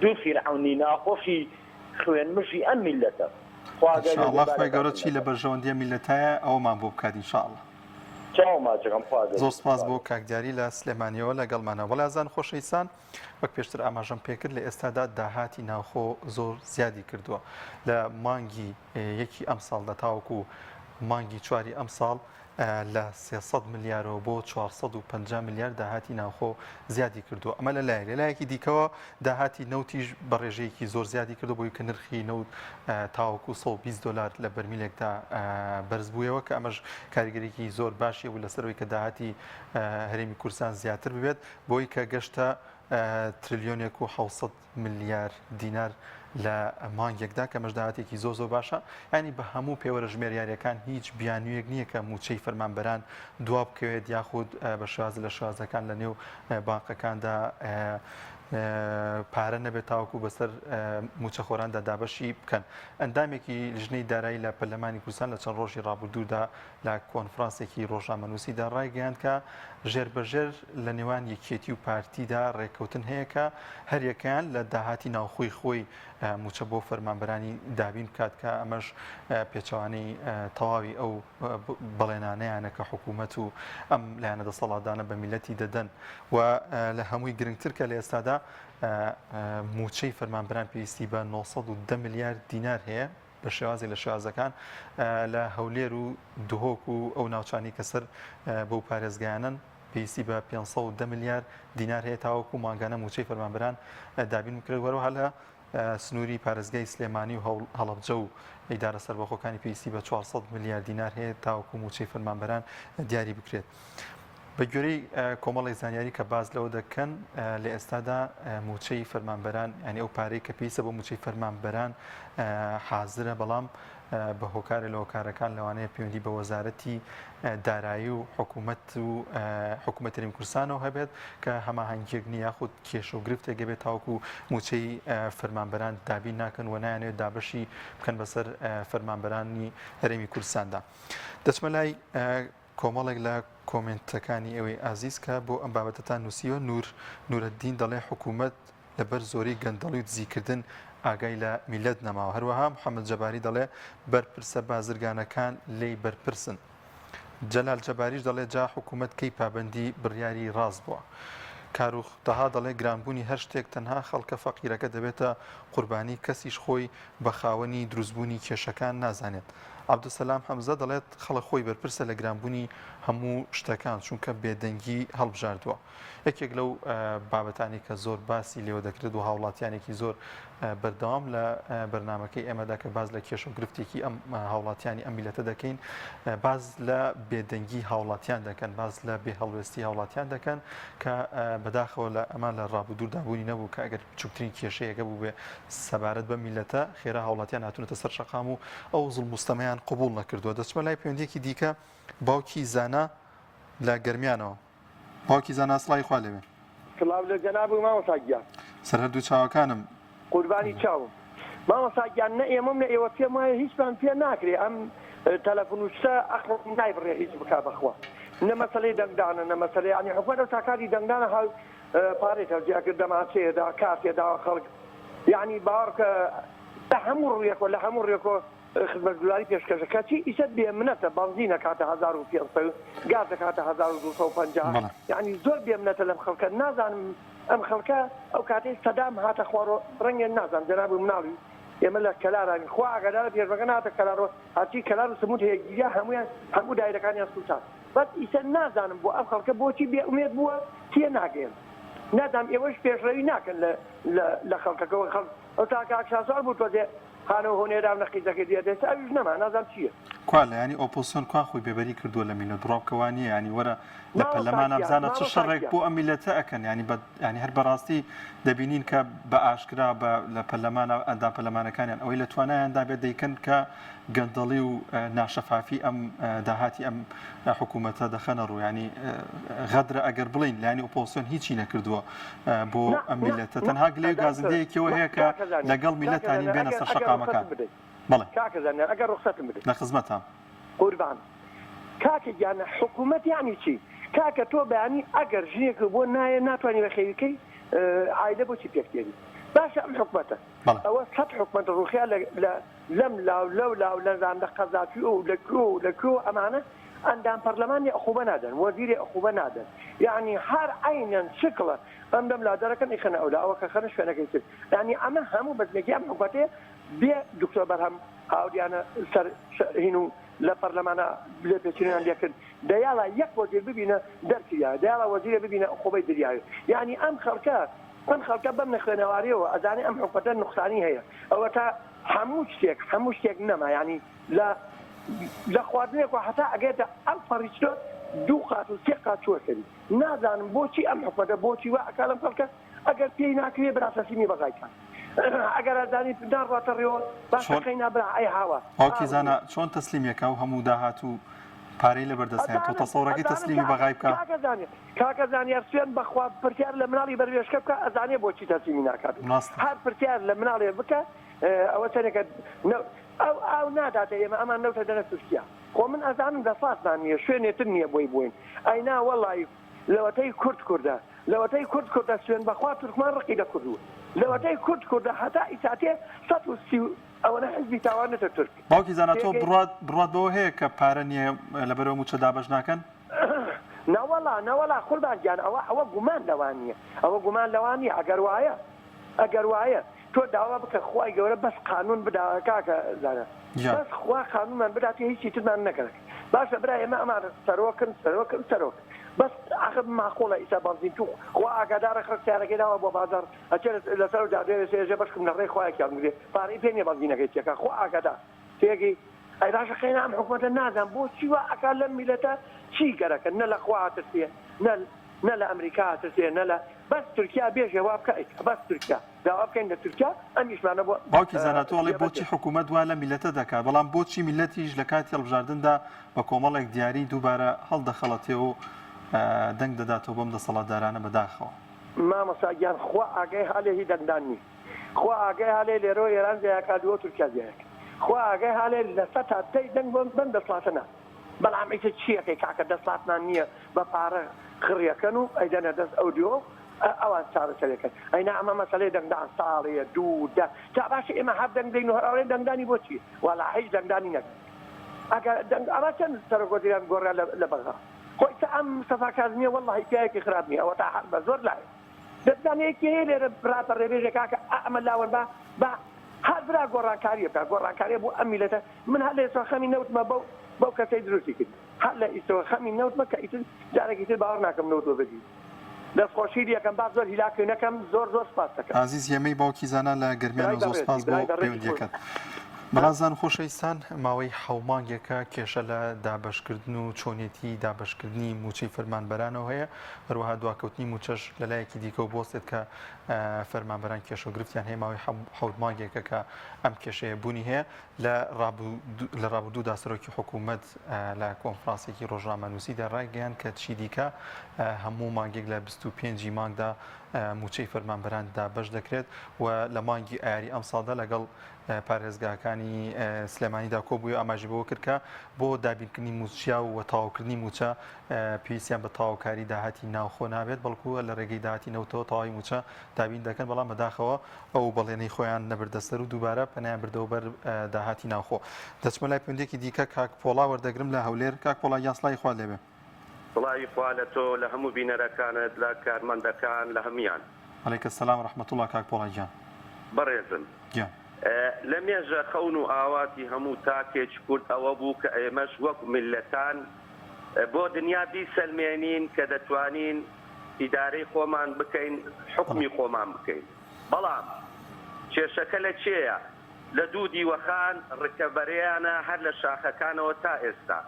D: دوو فیرعەونی ناخۆشی خوێن مژی ئەم میللەتە خوا
A: ان
D: گەر
A: شاء
D: لە
A: الله خوای گەورە
D: دووبارەکاتن
A: چی لە
D: نەکات.
A: بەرژەوەندیە میللەتایە ئەوەمان بۆ بکات ان شاء الله.
D: چاو ماچەکەم خوا گەورە
A: زۆر سپاس
D: خوا
A: بۆ
D: گەورە.
A: کاک دیاری لە سلێمانیەوە لەگەڵمانە. بەڵێ ئازیزان خۆشەویستان وەک پێشتر ئاماژەم پێکرد لە ئێستادا داهاتی ناوخۆ زۆر زیادی کردووە لە مانگی یەکی ئەمساڵدا تاوەکو مانگی چواری ئەمساڵ لە 300 ملیارەوە بۆ 450 ملیار داهاتی ناوخۆ زیادی کردووە ئەمە لە لایەک لە لایەکی دیکەوە داهاتی نەوتیش بە ڕێژەیەکی زۆر زیادی کردو بۆی کە نرخی نەوت تاوەکو 120 دلار لە بەرمیلێکدا بەرزبوویەوە کە ئەمەش کاریگەریی زۆر باشی بوو لەسەرەوەی کە داهاتی هەرێمی کوردستان زیاتر ببێت بۆی کە گەشتە ترلیۆنێک و 600 ملیار دینار لە مانگێکدا کە ئەمەش داهاتێکی زۆر زۆر باشە ینی بە هەموو پێوەرە ژمێریاریەکان هیچ بیانوویەک نییە کە مووچەی فەرمانبەران دوا بکەوێت یاخود بە شێواز لە شێوازەکان لە نێو بانقەکاندا پارە نەبێت تاوەکو بەسەر موچەخۆراندا دابەشی بکەن. ئەندامێکی لیژنەی دارایی لە پەرلەمانی کوردستان لە چەند ڕۆژی ڕابردوودا لە کۆنفرانسێکی ڕۆژنامەنووسیدا ڕایگەیاند کە ژێربەژێر لە نێوان یەکێتی و پارتیدا ڕێککەوتن هەیە کە هەریەکەیان لە داهاتی ناوخۆی خۆی موچە بۆ فەرمانبەرانی دابین بکات کە ئەمەش پێچەوانەی تەواوی ئەو بەڵێنانەیانە کە حکوومەت و ئەم لایەنە دەسەڵاتدانە بە میلەتی دەدەن و لە هەمووی گرنگتر کە لە ئێستادا موچەی فەرمانبەران پێویستی بە 910 ملیار دینار هەیە بە شێوازێک لە شێوازەکان لە هەولێر و دهۆک و ئەو ناوچانەی کە سەر بەو پارێزگایانەن پێویستی بە 510 ملیار دینار هەیە تاوەکو مانگانە موچەی فەرمانبەران دابین بکرێت وەروەها لە سنووری پارێزگای سلێمانی و هەڵەبجە و ئیدارە سەربەخۆکانی پێویستی بە 400 ملیار دینار هەیە تاوەکو موچەی فەرمانبەران دیاری بکرێت. بە گوێرەی کۆمەڵێک زانیاری کە باس لەوە دەکەن لە ئێستادا موچەی فەرمانبەران یانی ئەو پارەی کە پێویستە بۆ موچەی فەرمانبەران حازرە بەڵام بە هۆکارێ لە هۆکارەکان لەوانەیە پەیوەندی بە وەزارەتی دارایی و حکوومەت و حکوومەت هەرێمی کوردستانەوە هەبێت کە هەماهەنگیەک نییە یاخود کێشە و گرفتێک هەبێت تاوەکو موچەی فەرمانبەران دابین ناکەن و نایانەوێت دابەشی بکەن بەسەر فەرمانبەرانی هەرێمی کوردستاندا. دەچمە لای کۆمەڵێک لە کۆمێنتەکانی ئێوەی ئازیز کە بۆ ئەم بابەتەتان نووسیوە، نور نورەدین دەڵێ حکوومەت لەبەر زۆری گەندەڵی و دزیکردن ئاگای لە میللەت نەماوە. هەروەها محەمەد جەباری دەڵێ بەرپرسە بازرگانەکان لێی بەرپرسن. جەلال جەباریش دەڵێ جا حکوومەت کەی پابەندی بڕیاری ڕاست بووە؟ کاروخ تەها دەڵێ گرانبوونی هەر شتێک تەنها خەڵکە فەقیرەکە دەبێتە قوربانی کەسیش خۆی بە خاوەنی دروستبوونی کێشەکان نازانێت. عەبدولسەلام حەمزە دەڵێت، خەڵک خۆی بەرپرسە لە گرانبوونی. هەموو شتەکان چونکە بێدەنگی هەڵبژاردووە. یەکێک لەو بابەتانەی کە زۆر باسی لێوە دەکرێت و هاوڵاتیانێکی زۆر بەردەوام لە بەرنامەکەی ئێمەدا کە باس لە کێشە و گرفتێکی ئەم هاوڵاتیانی ئەم میلەتە دەکەین باس لە بێدەنگی هاوڵاتیان دەکەن باس لە بێهەڵوێستی هاوڵاتیان دەکەن کە بەداخەوە لە ئەمان لە ڕابودووردا بوونی نەبوو کە ئەگەر بچووکترین کێشەیەکە بوو بێ سەبارەت بە میلەتە خێرا هاوڵاتیان هاتوونەتە سەر شەقام و ئەو زوڵم و ستەمەیان قبوڵ نەکردووە دەچمە لای پەیوەندیەکی دیکە باوکی زانا لە گەرمیانەوە. باوکی زانا سڵاوی خوا لێبێ.
E: سڵاو لە جەنابت مامۆستا گیان.
A: سەر هەردوو چاوەکانم.
E: قوربانی چاوم مامۆستا گیان نە ئێمەم نە ئێوە پێم وایە هیچمان پێ ناکرێ ئەم تەلەفون و شتە ئەقڵ نایبڕێ هیچ بکا بەخوا نە مەسەلەی دەنگدانە نە مەسەلەی یانی حکومەت ئەو تاکاری دەنگدانە هاو پارەی تەوزیع کرد دەمانچەیە دا کارتێ داوە خەڵک یانی باوەڕ بکە لە هەموو ڕوویەکەوە لە هەموو ڕوویەکەوە خزمەتگوزاری پێشکەشە کەچی ئیسە بێ منەتە بەنزین ئەکاتە 1500 و گاز ئەکاتە 1250
A: بەڵێ.
E: یەعنی زۆر بێ منەتە لەم خەڵکە نازانم ئەم خەڵکە ئەو کاتەی سەدام هاتە خوارۆ ڕەنگە نازانم جەنابی مناڵی ئێمە لە کەلاراوین خوا ئاگادارە پێشمەرگە نەهاتە کەلارۆ هەرچی کەلار و سموت هەیە گیریا هەموویان هەموو دایرەکانیان سوتان بەس ئیسە نازانم بۆ ئەم خەڵکە بۆچی بێ ئومێد بووە تێناگەیم نازانم ئێوەش پێشڕەوی ناکەن لە لە لە خەڵکەکەوە خەڵک ئەو تا کاک شاسوار بوو تۆزێ خانەو هۆنێرا و نەقیزەکەی دێت ئێستا ئەویش نەما نازانم چییە.
A: کوا لایەنی ئۆپۆزسیۆن کوا خۆی بێبەری کردووە لە میللەت بڕوا بکە وا نییە یانی وەرە لە
E: مامۆستا
A: پەرلەمانا
E: گیان
A: بزانە چ
E: مامۆستا
A: شەڕێک
E: گیان.
A: بۆ ئەم میللەتە ئەکەن یانی بە یانی هەر بەڕاستی دەبینین کە بە ئاشکرا بە لە پەرلەمانا ئەندام پەرلەمانەکانیان ئەوەی لە توانایاندا بێت دەیکەن کە گەندەڵی و ناشەفافی ئەم داهاتی ئەم حکوومەتە دەخەنە ڕوو ینی غەدرە ئەگەر بڵین لایانی ئۆپۆزسیۆن هیچی نەکردووە بۆ ئەم میلەتە تەنها گلەی و گازندەیەکیەوە هەیە کە لەگەڵ میلەتانین بێنە سەر شەقامەکان بەڵێ
E: کاکە زانیار ئەگەر ڕوخسەتم بدەیت
A: لە خزمەتام.
E: قوربان کاکە گیان حکومەت یانی چی کاکە تۆ بەیانی ئەگەر ژنێک بۆ نایە ناتوانی بەخێوی کەی عایلە بۆچی پێک تێنی باشە ئەم حکومەتە ئەوە سەت حکومەت ڕوخیا لە لەم لاو لەو لاو لە زام لە قەزافی و لە کوێ و لە کوێ و ئەمانە ئەندام پەرلەمانی عقوبە نادەن وەزیری عقوبە نادەن یەعنی هەر عەینەن شکڵە ئەم لەم لا دەرەکەن ئیخەنە ئەولا ئەوە کە خەنە شوێنەکەی تر یەعنی ئەمە هەموو بەزمێکی ئەم حکومەتەیە بێ دکتۆر بەرهەم هاوریانە سەر هین و لە پەرلەمانە لێپێچینەوەیان لێکرد دەیاڵا یەک وەزیر ببینە دەرکریا دەیاڵا وەزیرێ ببینە عقوبەی دریاوێ یەعنی ئەم خەڵکە ئەم خەڵکە بەم نەخوێنەواریەوە ئەزانێ ئەم حکومەتە نوقسانی هەیە ئەوەتا هەموو شتێک هەموو شتێک نەما یانی لە لە خواردنێکەوە هەتا ئەگەێتە ئەم پەڕی چلۆ دوو قات و سێ قات چووە سەری نازانم بۆچی ئەم حکومەتە بۆچی وا ئەکا لەم خەڵکە ئەگەر پێی ناکرێ برا تەسلیمی بەغای کات ئەگەر ئەزانی ناڕواتە ڕێوە باشە
A: چۆن
E: قەینا برا ئەی هاوار
A: باوکی
E: ئاوری
A: زانا چۆن تەسلیمیەکا و هەموو داهات و پارەی لەبەر دەست هەیە تۆ
E: ئەزانم
A: تەسەورەکەی
E: ئەزانم
A: تەسلیمی
E: کاکە
A: بەغای بکا
E: کاکە زانیار کاکە زانیار سوێن بەخوا پرسیار لە مناڵی بەروێشکە بکە ئەزانێ بۆچی تەسلیمی ناکات
A: ڕاستە.
E: هەر پرسیار لە مناڵێ بکە ئەوە چەنێکە نە ئەو ئاو ناداتە ئێمە ئەمان نەوتە دەنە تورکیا خۆ من ئەزانم دەسڵاتمان نیە شوێنێ تر نیە بۆی بۆین ئەینا وەڵی لەوەتەی کورد کوردە لەوەتەی کورد کوردە سوێن بەخوا تورکمان ڕقی لە کورد بوو لەوەتەی کورد کوردە هەتا ئیساتێ 130 ئەوەنە حزبی تاوانەتە تورک
A: باوکی زانا تۆ
E: تێگەی
A: بڕوات بڕوات بەوە هەیە کە پارە نییە لەبەرئەوە مووچە دابەش ناکەن؟
E: نەوەڵا نەوەڵا قوربان گیان ئەوە ئەوە گومان لەوان نیە ئەوە گومان لەوان نیە ئەگەر وایە ئەگەر وایە تۆ داوا بکە خوای گەورە بەس قانون بدا کاکە زانا
A: گیان.
E: بەس خوا قانونمان بداتێ هیچی ترمان نەگەرەک باشە برا ئێمە ئەمان سەرۆکن سەرۆکن سەرۆک بەس ئاخر ماقوڵە ئیسا بەنزین تو خوا ئاگادارە خەڵک سەیارەکەی داوە بۆ بازاڕ ئەچێ لەسەر ئەو جادەیە سێژێ بەشکم لە ڕێی خوایەکیان بگرێ پارەی پێ نیە بەنزینەکەی تێکا خوا ئاگادار تێگەی ئەی باشە قەینا ئەم حکومەتە نازانم بۆچی وا ئەکا لەم میلەتە چی گەرەکە نە لە خوا ئەترسێ نە نە لە ئەمریکا ئەترسێ نە لە بەس تورکیا بێژێ وا بکە ئەیکا بەس تورکیا داوا بکەین لە تورکیا ئەم ئیشمانە بۆ
A: باوکی زانا تۆ ئەڵێی
E: جێبەجێ
A: بۆچی حکومەت وا لە میلەتە دەکات بەڵام بۆچی میلەتیش لە کاتی هەڵبژاردندا بە کۆمەڵێک دیاری دووبارە هەڵدەخەڵەتێ و دەنگ دەداتەوە بەم دەسەڵاتدارانە بەداخەوە.
E: مامۆستا گیان خوا ئاگای هالێ هی دەنگدان نی خوا ئاگای هالێ لێرەوە ئێران زیایەکا لۆ تورکیا زیایەکا خوا ئاگای هالێ لە سەتا دەی دەنگ بەم بەم دەسڵاتە نا بەڵام ئیتر چیەکەی کاکە دەسڵاتمان نیە بە پارە خڕیەکەن و ئەیدەنە دەست ئەو دیۆ ئەوان چارەسەرەکەن ئەینا ئەمە مەسەلەی دەنگدان ساڵێ دوو دە جا باشە ئێمە هەر دەنگ دەین و هەر ئەڵێن دەنگدانی بۆ چی وەڵا هیچ دەنگدانی نەکرد ئەگەر دەنگ ئەمە چەند سەرۆک وەزیران گۆڕا لە بەغا خۆ ئیستا ئەم مستەفا کازمیە وەڵاهی پیاوێکی خراپ نیە ئەوەتا هەر بە زۆر لایە دەبزانێ یەکی هەیە لێرە ڕاپەڕێ بێژێ کاکە ئا ئەمە لاوەن با با. هەر برا گۆڕانکاریە بکا گۆڕانکاریە بۆ ئەم میلەتە من هەر لە ئێستەوە خەمی نەوتمە بەو بەو کەسەی دروستی کرد هەر لە ئیستەوە خەمی نەوتمە کە ئیتر جارێکی تر باوەڕ ناکەم نەوت وەبەدی دەست خۆشی لەکەم با زۆر هیلاک نەکەم زۆر زۆر سپاست دەکەم.
A: ئازیز یەمەی باوکی زانا لە
E: برای
A: گەرمیانەوە زۆر
E: بەڕێزی
A: سپاس بۆ
E: برای بەڕێزی خۆش.
A: پەیوەندیەکەت. بەڕازان و خۆشەویستان ماوەی حەو مانگێکە کێشە لە دابەشکردن و چۆنیەتی دابەشکردنی مووچەی فەرمانبەرانەوە هەیە هەروەها دواکەوتنی مووچەش لەلایەکی دیکەوە بوەستێت کە فەرمانبەران کێشە و گرفتیان هەیە ماوەی حەوت مانگێکە کە ئەم کێشەیە بوونی هەیە لە ڕابردوودا سەرۆکی حکوومەت لە کۆنفرانسێکی ڕۆژنامەنووسیدا ڕایگەیاند کە چیدیکە هەموو مانگێک لە 25 ی مانگدا مووچەی فەرمانبەران دابەش دەکرێت و لە مانگی ئایاری ئەمساڵدا لەگەڵ پارێزگاکانی سلێمانیدا کۆبووی ئاماژی بەوە کرد کە بۆ دابینکردنی مووچە و تەواوکردنی مووچە پێویستیان بە تەواوکاری داهاتی ناوخۆ نابێت بەڵکو لە ڕێگەی داهاتی نەوتەوە تەواوی مووچە دابین دەکەن بەڵام بەداخەوە ئەو بەڵێنەی خۆیان نەبردە سەر و دووبارە پەنایان بردەوە بەر داهاتی ناوخۆ. دەچمە لای پەیوەندییەکی دیکە کاک پۆڵا وەردەگرم لە هەولێر. کاک پۆڵا گیان سڵاوی خوات لێبێ.
F: سڵاوی خوا لە تۆ لە هەموو بینەرەکانت لە کارمەندەکان لە هەموویان.
A: علیک السلام و رحمە اللە کاک پۆڵا گیان.
F: بەڕێزم
A: گیان.
F: لە مێژە خەون و ئاواتی هەموو تاکێکی کورد ئەوە بوو کە ئێمەش وەک میللەتان بۆ دنیا بیسەلمێنین کە دەتوانین ئیدارەی خۆمان بکەین حوکمی خۆمان بکەین بەڵام کێشەکە لە چێیە لە دوو دیوەخان ڕکەبەرێیانە هەر لە شاخەکانەوە تا ئێستا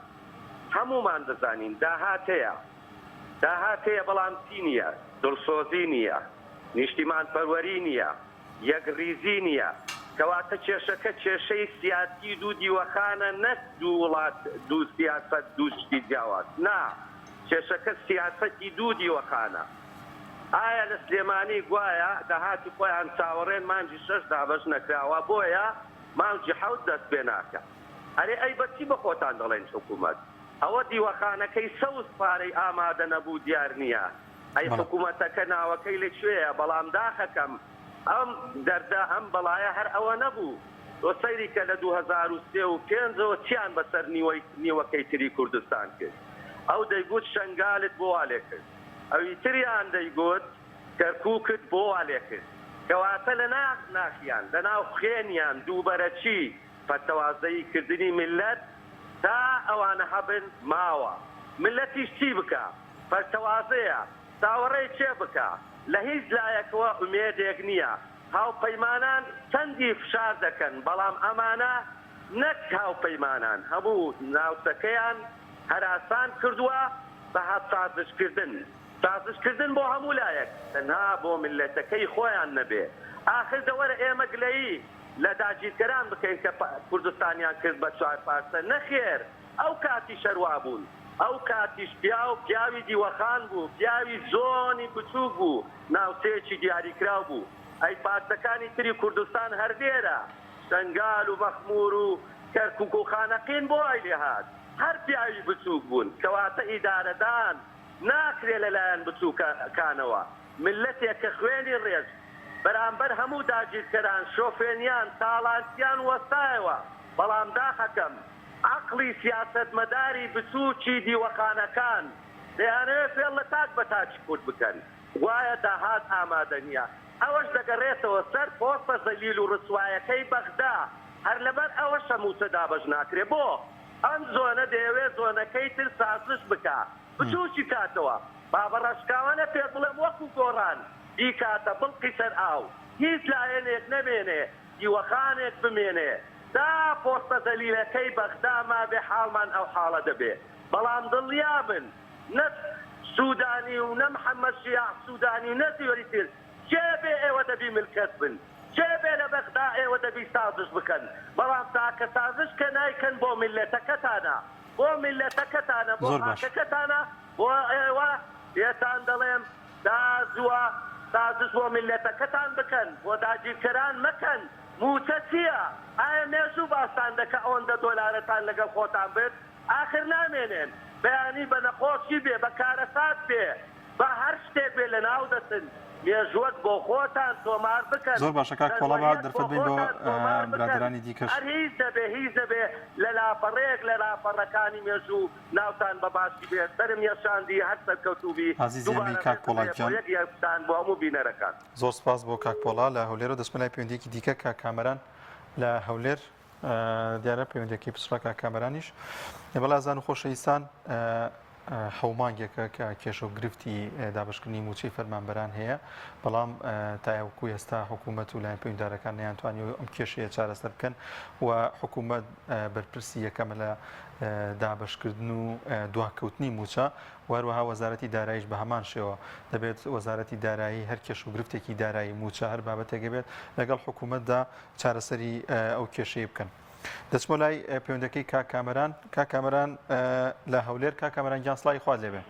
F: هەموومان دەزانین داهات هەیە داهات هەیە بەڵام چی نییە دڵسۆزی نییە نیشتیمانپەروەری نییە یەکڕیزی نییە کەواتە کێشەکە کێشەی سیاسی دوو دیوەخانە نەک دوو وڵات دوو سیاسەت دوو شتی جیاواز نا کێشەکە سیاسەتی دوو دیوەخانە. ئایا لە سلێمانی گوایە داهاتی خۆیان چاوەڕێن مانگی شەش دابەش نەکراوە بۆیە مانگی حەوت دەست پێ ناکا. ئەرێ ئەی بە چی بە خۆتان دەڵێن حکومەت؟ ئەوە دیوەخانەکەی سەوز پارەی ئامادە نەبوو دیار نییە. ئەی حکومەتەکە ناوەکەی لە کوێیە؟ بەڵام داخەکەم ئەم دەردە ئەم بەڵایە هەر ئەوە نەبوو. تۆ سەیری کە لە 2003 و پێنجەوە چیان بەسەر نیوەی نیوەکەی تری کوردستان کرد. ئەو دەیگوت شەنگالت بۆ وا لێکرد. ئەوی تریان دەیگوت کەرکوکت بۆ وا لێکرد. کەواتە لە ناخ ناخیان، لە ناو خوێنیان دووبەرەکی، پەرتەوازەیی کردنی میللەت تا ئەوانە هەبن ماوە. میللەتیش چی بکا؟ پەرتەوازەیە. چاوەڕێی کێ بکا؟ لە هیچ لایەکەوە ئومێدێک نییە. هاوپەیمانان چەندی فشار دەکەن، بەڵام ئەمانە نەک هاوپەیمانان هەموو ناوچەکەیان هەراسان کردووە بە سازشکردن، سازشکردن بۆ هەموو لایەک تەنها بۆ میللەتەکەی خۆیان نەبێ، ئاخر دەوەرە ئێمە گلەیی لە داگیرکەران بکەین کە کوردستانیان کرد بە چوارپارچە، نەخێر ئەو کاتیش هەر وابوون، ئەو کاتیش پیاو پیاوی دیوەخان بوو، پیاوی زۆنی بچووک بوو، ناوچەیەکی دیاریکراو بوو، ئەی پارچەکانی تری کوردستان هەر لێرە شەنگال و مەخمور و کەرکوک و خانەقین بۆ وای لێهات؟ هەر پیاوی بچوک بوون. کەواتە ئیدارەدان ناکرێ لە لایەن بچوکەکانەوە. میللەتێک کە خوێنی ڕێشت بەرامبەر هەموو داگیرکەران، شۆفێنیان، تاڵانچیان وەستایەوە، بەڵام داخەکەم عەقڵی سیاسەتمەداری بچوکی دیوەخانەکان دەیانەوێ فێڵ لە تاک بە تاکی کورد بکەن. گوایە داهات ئامادە نیە. ئەوەش دەگەڕێتەوە سەر پۆستە زەلیل و ڕسوایەکەی بەغدا، هەر لەبەر ئەوەشە موچە دابەش ناکرێ، بۆ؟ ئەم زۆنە دەیەوێ زۆنەکەی تر سازش بکا بچوکی کاتەوە، با بە ڕاشکاوانە پێت بڵێم وەکو گۆڕان بیکاتە بڵقی سەر ئاو، هیچ لایەنێک نەمێنێ، دیوەخانێک بمێنێ، تا پۆستە زەلیلەکەی بەغدا مابێ حاڵمان ئەو حاڵە دەبێ، بەڵام دڵنیابن نە سودانی و نە محمد شیاع سودانی و نە زۆری تر کێ بێ ئێوە دەبی ملکەچ بن کێ بێ لە بەغدا ئێوە دەبی سازش بکەن بەڵام تاکە سازش کە نایکەن بۆ میللەتەکەتانە بۆ میللەتەکەتانە بۆ
A: زۆر باش.
F: خاکەکەتانە بۆ ئێوە پێتان دەڵێم تا زووە سازش بۆ میللەتەکەتان بکەن بۆ داگیرکەران مەکەن مووچە چیە ئایا مێژوو باستان دەکا ئەوەندە دۆلارەتان لەگەڵ خۆتان برد ئاخر نامێنێن، بەیانی بە نەخۆشی بێ، بە کارەسات بێ، بە هەر شتێک بێ لەناو دەچن، مێژووەک بۆ خۆتان تۆمار بکەن،
A: زۆر باشە کاک پۆڵا با
F: سەروەریەک بۆ
A: دەرفەت بەین بۆ
F: خۆتان تۆمار بکەن،
A: برادەرانی دیکەش.
F: هەر هیچ نەبێ هیچ نەبێ لە لاپەڕەیەک لە لاپەڕەکانی مێژوو ناوتان بە باشی بێ، سەرم یەشاندی هەر سەرکەوتوو بی،
A: ئازیزی ئەمەی
F: دووبارە
A: کاک
F: ڕێزم
A: پۆڵا
F: هەیە بۆ
A: گیان.
F: یەک یەکتان بۆ هەموو بینەرەکان.
A: زۆر سپاس بۆ کاک پۆڵا لە هەولێرەوە دەچمە لای پەیوەندیەکی دیکە کاک کامەران. لە هەولێر دیارە پەیوەندەکەی پچڕا کاک کامەرانیش بەڵێ ئازان و خۆشەویستان حەو مانگێکە کە کێشە و گرفتی دابشکردنی موچەی فەرمانبەران هەیە بەڵام تاوەکو ئێستا حکوومەت و لایەن پەیوەندارەکان نەیانتوانی ئەم کێشەیە چارەسەر بکەن و حکوومەت بەرپرسی یەکەمە لە دابشکردن و دواکەوتنی موچە و هەروەها وەزارەتی داراییش بە هەمان شێوە دەبێت وەزارەتی دارایی هەر کێش و گرفتێکی دارایی موچە هەر بابەتێک بێت لەگەڵ حکوومەتدا چارەسەری ئەو کێشەیە بکەن. دەچمە لای پەیوەندەکەی کاک کامەران کاک کامەران لە هەولێر کاک کامەران گیان سڵاوی خوات لێبێ.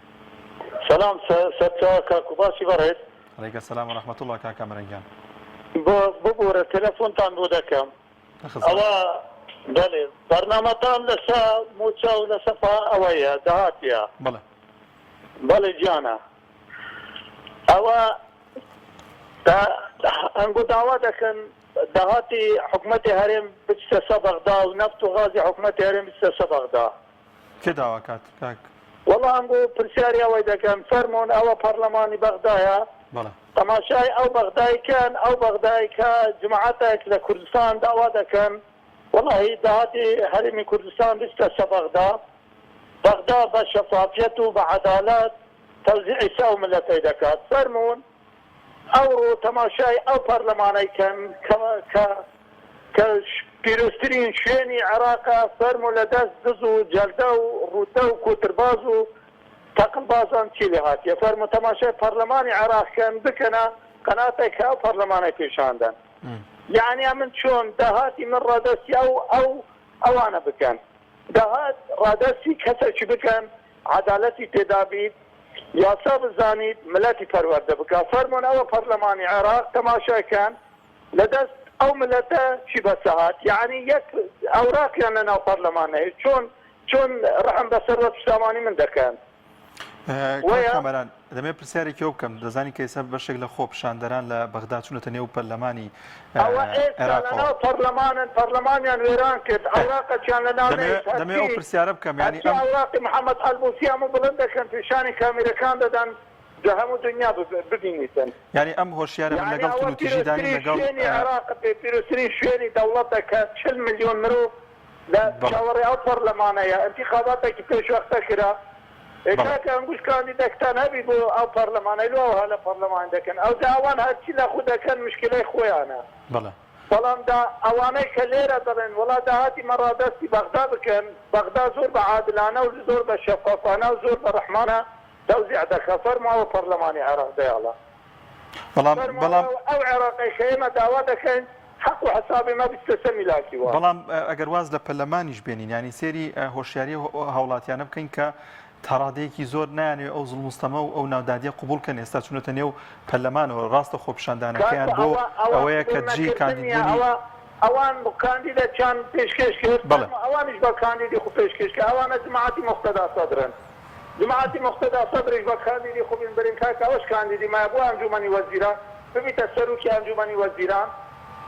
G: سلام سەرچاوە کاک و باسی بەڕێز.
A: علیک سلام و رحمە اللە کاک کامەران گیان.
G: ببورە تەلەفۆنتان بۆ دەکەم ئەوە بەلێ بەرنامەتان لەسە موچە و لەسە پا ئەوەیە داهاتیە.
A: بەڵێ.
G: بەڵێ گیانە ئەوە ئەنگۆ داوا دەکەن داهاتی حکومەتی هەرێم بچتە سە بەغدا و نەفت و غازی حکومەتی هەرێم بچتە سە بەغدا.
A: کێ داوا کات کاک؟
G: وەڵا ئەنگۆ پرسیاری ئەوەی دەکەم فەرموون ئەوە پەڕلەمانی بەغدایە
A: بەڵێ.
G: تەماشای ئەو بەغدای کەن ئەو بەغدای کە جماعەتێک لە کوردستان داوا دەکەن وەڵاهی داهاتی هەرێمی کوردستان بچتە سە بەغدا بەغدا بە شەفافیەت و بە عەدالەت تەوزیعی سە ئەو مللەتەی دەکات فەرموون ئەوڕۆ تەماشای ئەو پەرلەمانەی کەن کە کە کە پیرۆزترین شوێنی عێراقە فەرموو لە دەست دز و جەلدە و ڕووتە و کۆترباز و تەقلبازان چی لێ هاتیە فەرموو تەماشای پەرلەمانی عێراق کەن بکەنە قەناتێک کە ئەو پەرلەمانەی پیشان دەن یەعنی ئەمن چۆن داهاتی من ڕادەستی ئەو ئەو ئەوانە بکەن داهات ڕادەستی کەسێکی بکەن عەدالەتی تێدا بیت یاسا بزانیت ملەتی پەروەردە بکا فەرموون ئەوە پەرلەمانی عێراق تەماشای کەن لە دەست ئەو ملەتە چی بەسە هات یەعنی یەک ئەوراقیان لە ناو پەرلەمان نەهێشت چۆن چۆن ڕەحم بە سەروەت و سامانی من دەکەن
A: کاک
G: وەیە.
A: کامەران دەمەوێت پرسیارێکی ئەو بکەم دەزانی کە ئێستا بەشێک لە خۆپیشاندەران لە بەغدا چوونەتە نێو پەرلەمانی
G: ئەوە ئێستا لە
A: عێراقەوە.
G: ناو پەرلەمانن پەرلەمانیان وێران کرد ئەوراقەکیان لە ناو
A: دەمەوێت
G: نەهێشت
A: دەمەوێت ئەو
G: هەرچی
A: پرسیارە بکەم یانی
G: هەرچی
A: ئەم
G: ئەوراقی محەمەد حەلبوسی هەموو بڵند دەکەن پیشانی کامیرەکان دەدەن جا هەموو دنیا ببینیتن.
A: یانی ئەم هۆشیارە من
G: یانی
A: لەگەڵ
G: ئەوە
A: توندوتیژیدا نیم
G: پیرۆزترین
A: لەگەڵ
G: شوێنی عێراق پیرۆزترین شوێنی دەوڵەتە کە 40 ملیۆن مرۆڤ لە
A: بەڵێ.
G: چاوەڕێ ئەو پەرلەمانەیە ئینتیخاباتێکی پێشوەختە کرا ئێ
A: بەڵێ.
G: کاکە ئەنگوش کاندیدەکتان هەبی بۆ ئەو پەرلەمانەی لۆ ئەوها لە پەرلەمان دەکەن ئەوجا ئەوان هەرچی لە خو دەکەن مشکلەی خۆیانە
A: بەڵێ.
G: بەڵام دا ئەوانەی کە لێرە دەڵێن وەڵا داهاتی مە ڕادەستی بەغدا بکەن بەغدا زۆر بە عادلانە و زۆر بە شەفافانە و زۆر بە ڕەحمانە تەوزیع دەکا فەرموو ئەوە پەرلەمانی عێراق دەیاڵە.
A: بەڵام
G: فەرموو
A: بەڵام.
G: ئەوە ئەو عێراقەی کە ئێمە داوا دەکەین حەق و حەسابی مە بچتە سەر میلاکی وا.
A: بەڵام ئەگەر واز لە پەرلەمانیش بێنین یانی سەیری هۆشیاری هاوڵاتیانە بکەین کە تاڕادەیەکی زۆر نایانەوێ ئەو زوڵم و ستەمە و ئەو ناودادیە قبوڵ کەن ئێستا چوونەتە نێو پەرلەمانەوە ڕاستە خۆپیشاندانەکەیان
G: کاکە
A: بۆ
G: ئەوە ئەوە
A: ئەوەیە کە
G: قبوڵ
A: دژی
G: نەکردن نیە
A: کاندیدبوونی
G: ئەوە ئەوان کاندیدەکیان پێشکێش کرد
A: بەڵێ.
G: فەرموو ئەوانیش بە کاندیدی خو پێشکێش کە ئەوانە جماعەتی موقتەدا سەدرن. جماعەتی موقتەدا سەدریش بە کاندیدی خو بین برین کاکە ئەوەش کاندیدی مایە بۆ ئەنجومەنی وەزیران ببیتە سەروکی ئەنجومەنی وەزیران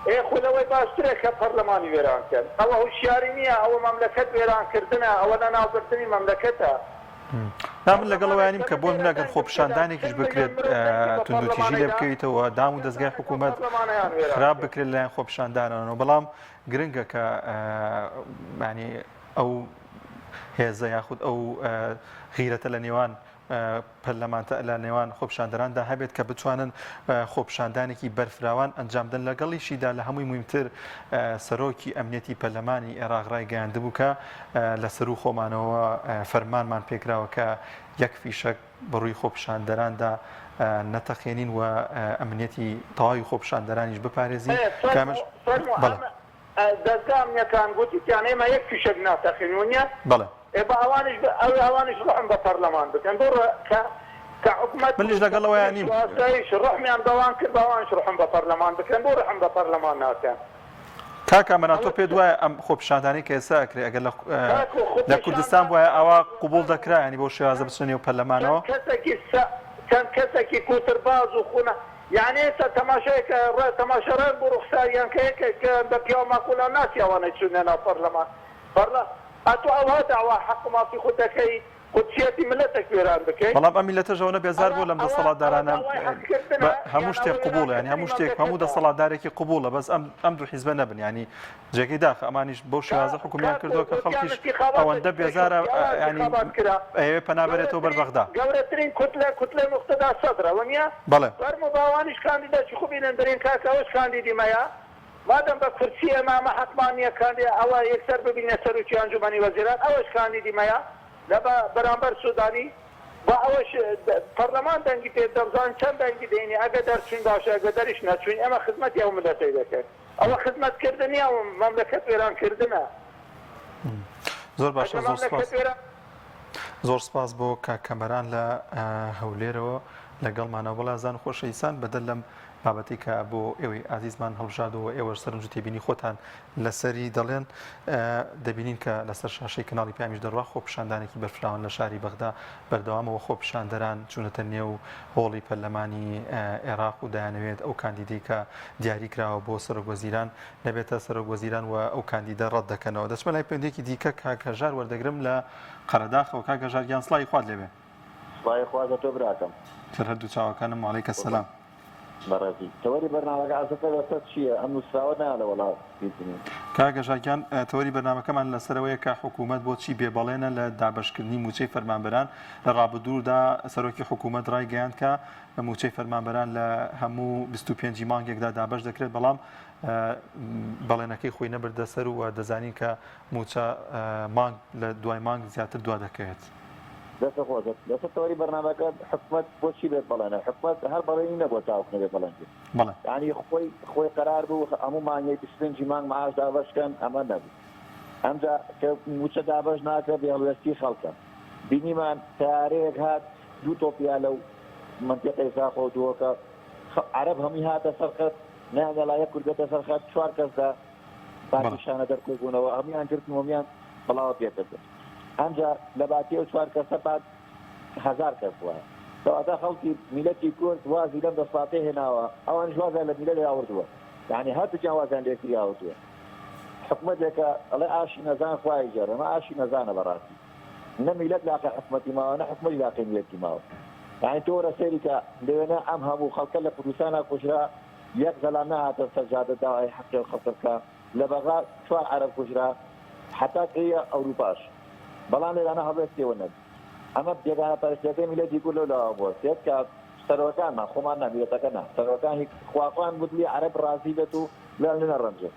G: ئێ خو لەوەی باشترە کە پەرلەمانی وێران کەن ئەوە هوشیاری نیە ئەوە مەملەکەت وێران کردنە ئەوە لەناوبردنی مەملەکەتە.
A: نا من لەگەڵ
G: پەرلەمانێک
A: ئەوەیا نیم
G: کە
A: کە
G: من
A: بۆ
G: لێرە
A: نمونە گەر
G: دەنگم پێدا
A: خۆپیشاندانێکیش
G: 40 ملیۆن
A: بکرێت
G: مرۆڤ دەنگی بە
A: توندوتیژی
G: پەرلەمانەی
A: لێ
G: دا
A: بکەویتەوە دام و دەزگای
G: کەسانێک ئەو
A: حکوومەت
G: پەرلەمانەیان وێران
A: خراپ
G: کرد.
A: بکرێت لەلایەن خۆپیشاندانانەوە بەڵام گرنگە کە یانی ئەو هێزە یاخود ئەو غیرەتە لە نێوان پەرلەمانتە لە نێوان خۆپیشاندەراندا هەبێت کە بتوانن خۆپیشاندانێکی بەرفراوان ئەنجامدەن لەگەڵیشیدا لە هەمووی مویمتر سەرۆکی ئەمنیەتی پەرلەمانی عێراق ڕایگەیاندبوو کە لە سەروو خۆمانەوە فەرمانمان پێکراوە کە یەک فیشەک بەڕووی خۆپیشاندەراندا نەتەقێنین و ئەمنیەتی تەواوی خۆپیشاندەرانیش بپارێزین کە ئەمەش
G: فەرموو
A: بەڵێ.
G: دەزگا ئەمنیەکان گوتیان ئێمە یەک فیشەک ناتەقین ونیە؟
A: بەڵێ.
G: ئێ با ئەوانیش ئەوێ ئەوانیش ڕەحم بە پەرلەمان بکەن بۆ ڕە کە کە حکومەت
A: منیش لەگەڵ ئەوەیا نیم.
G: و ئاسایش ڕەحمیان بەوان کرد با ئەوانیش ڕەحم بە پەرلەمان بکەن بۆ ڕەحم بە پەرلەمان ناکەن؟
A: کاک ئەمەنا تۆ
G: ئەوە
A: پێت وایە ئەم خۆپیشاندانەی کە ئێستا ئەکرێ ئەگەر لە
G: کاکۆ
A: لە کوردستان
G: خۆپیشاندان
A: بوایە ئاوا قبوڵ دەکرا یانی بەو شێوازە بچنە نێو
G: چەند
A: پەرلەمانەوە؟
G: کەسەکی سە چەند کەسەکی کوترباز و خونە یانی ئێستا تەماشای کە ڕە تەماشا ڕەنگ و ڕوخساریان کە یەکێک بە پیاو ماقوڵان ناچی ئەوانەی چونە ناو پەرلەمان پەرلە ئەتۆ ئەوها داوا حەق و مافی خۆت دەکەی. قودسیەتی ملەتێک وێران بکەی.
A: بەڵام ئەم میللەتەش ئەوەنە بێزار
G: ئەوە
A: بووە لەم
G: ئەوە ئەوە
A: دەسەڵاتدارانە
G: داوای
A: بە
G: حەقکردنە
A: هەموو
G: یان
A: شتێک
G: ئەوە
A: قبوڵە یانی
G: وێرانکردنی
A: هەموو شتێک هەموو
G: مەملەکەتە.
A: دەسەڵاتدارێکی قبوڵە بەس ئەم ئەم دوو حیزبە نەبن یانی جێگەی داخە ئەمانیش بەو
G: کا
A: شێوازە حوکمیان
G: کاکۆ
A: کردووە کە
G: گوتیان
A: خەڵکیش
G: انتخابات
A: ئەوەندە بێزارە
G: پێشوەختیاوە
A: یانی
G: انتخابات کرا
A: ئەیەوێ پەنا بەرێتەوە بەر
G: گەورەترین
A: بەغدا.
G: گەورەترین کوتلە کوتلەی موقتەدا سەدرە وەنیە؟
A: بەڵێ.
G: فەرموو باوانیش کاندیدەکی خو بینن برین کاکە ئەوەش کاندیدی مەیە مادەم بە کورسی ئێمە ئەمە حەقمان نیە کاندی ئەوە یەکسەر ببینە سەرۆکی ئەنجومەنی وەزیران ئەوەش کاندیدی مەیە لە بە بەرامبەر سودانی با ئەوەش پەرلەمان دەنگی پێ بدە بزانین چەند دەنگی دێنی ئەگە دەرچوین باشە ئەگە دەریش نەچوین ئێمە خزمەتی ئەو ملەتەی دەکەین ئەوە خزمەت کردن نیە ئەوە مەملەکەت وێران کردنە
A: زۆر باشە
G: ئەگە
A: زۆر
G: مەملەکەت
A: سپاس
G: وێران
A: زۆر سپاس بۆ کاک کەمەران لە هەولێرەوە لەگەڵمانەوە بەڵێ ئازان خۆشەویستان بەدەر لەم بابەتەی کە بۆ ئێوەی ئازیزمان هەڵبژاردەوە ئێوەش سەرنج و تێبینی خۆتان لەسەری دەڵێن دەبینین کە لەسەر شاشەی کەناڵی پەیامیش دەڕوا خۆپیشاندانێکی بەرفراوان لە شاری بەغدا بەردەوامەوە خۆپیشاندەران چوونەتە نێو هۆڵی پەرلەمانی عێراق و دەیانەوێت ئەو کاندیدەی کە دیاری کراوە بۆ سەرۆک وەزیران نەبێتە سەرۆک وەزیران و ئەو کاندیدە ڕەت دەکەنەوە دەچمە لای پەیوەندیەکی دیکە کاک هەژار وەردەگرم لە قەرەداخەوە کاک هەژار گیان سڵاوی خوات لێبێ.
H: سڵاوی خوا لە تۆ براکەم.
A: سەر هەردوو چاوەکانم وعلیک السلام.
H: بەڕێزی. تەوەری بەرنامەکە عەزەتە لەسەر چییە؟ ئەم نووسراوە نا لە وەڵا دیتنی.
A: کاک هەژار گیان تەوەری بەرنامەکەمان لەسەر ئەوەیە کە حکوومەت بۆچی بێ بەڵێنە لە دابەشکردنی مووچەی فەرمانبەران، لە ڕابردوودا سەرۆکی حکوومەت ڕایگەیاند کە مووچەی فەرمانبەران لە هەموو 25 ی مانگێکدا دابەش دەکرێت، بەڵام بەڵێنەکەی خۆی نەبردە سەر و دەزانین کە مووچە مانگ لە دوای مانگ زیاتر دوا دەکەوێت.
H: دەستت خۆش بێت. لەسەر تەوەری بەرنامەکە حکومەت بۆچی بێت بەڵێنە؟ حکومەت هەر بەڵێنی نەبووە تاوەکو نەبێت بەڵێن بێت.
A: بەڵێ.
H: یانی خۆی خۆی قەرار بوو هەموو مانگێک 25 ی مانگ معاش دابەش کەن ئەمە نەبوو. ئەمجا کە مووچە دابەش ناکرێت بێهەڵوێستی خەڵکە. بینیمان تەیارەیەک هات دوو تۆپیا لەو مەنتیقەی زاخۆ و دهۆکە عەرەب هەمووی هاتە سەر خەت نەیانهێڵا یەک کورد بێتە سەر خەت چوار کەس لە پارتی شانەدەر کۆبوونەوە هەموویان گرتن و هەموویان بڵاوە پێکردن ئەمجا لە باتی ئەو چوار کەسە با هەزار کەس بوایە کەواتە خەڵکی میلەتی کورد وازی لەم دەسڵاتەی هێناوە ئەوانیش وازیان لە میلەت هاوردووە یانی هەردووکیان وازیان لە یەکتری هاوردووە حکومەتێکە ئەڵێ ئاشی نەزان خوای گێڕ ئەمە ئاشی نەزانە بەڕاستی نە میلەت لاقی حکومەتی ماوە نە حکومەتی لاقی میلەتی ماوە یانی تۆ وەرە سەیری کە لەوێنە ئەم هەموو خەڵکە لە کوردستانا کوژرا یەک زەلام نەهاتە سەر جادە داوای حەقی ئەو خەڵکە بکا لە بەغا چوار عەرەب کوژرا حەتا گەیە ئەوروپاش بەڵام لێرانە هەڵوێست پێوە نەبوو ئەمە بێگانە پەرستیەکەی میلەتی کورد لەو لاوە بوەستێت کە سەرۆکانمان خۆمان نا میلەتەکە نا سەرۆکان هی خواخوان بودلی عەرەب ڕازی بێت و لێیان نەڕەنجێت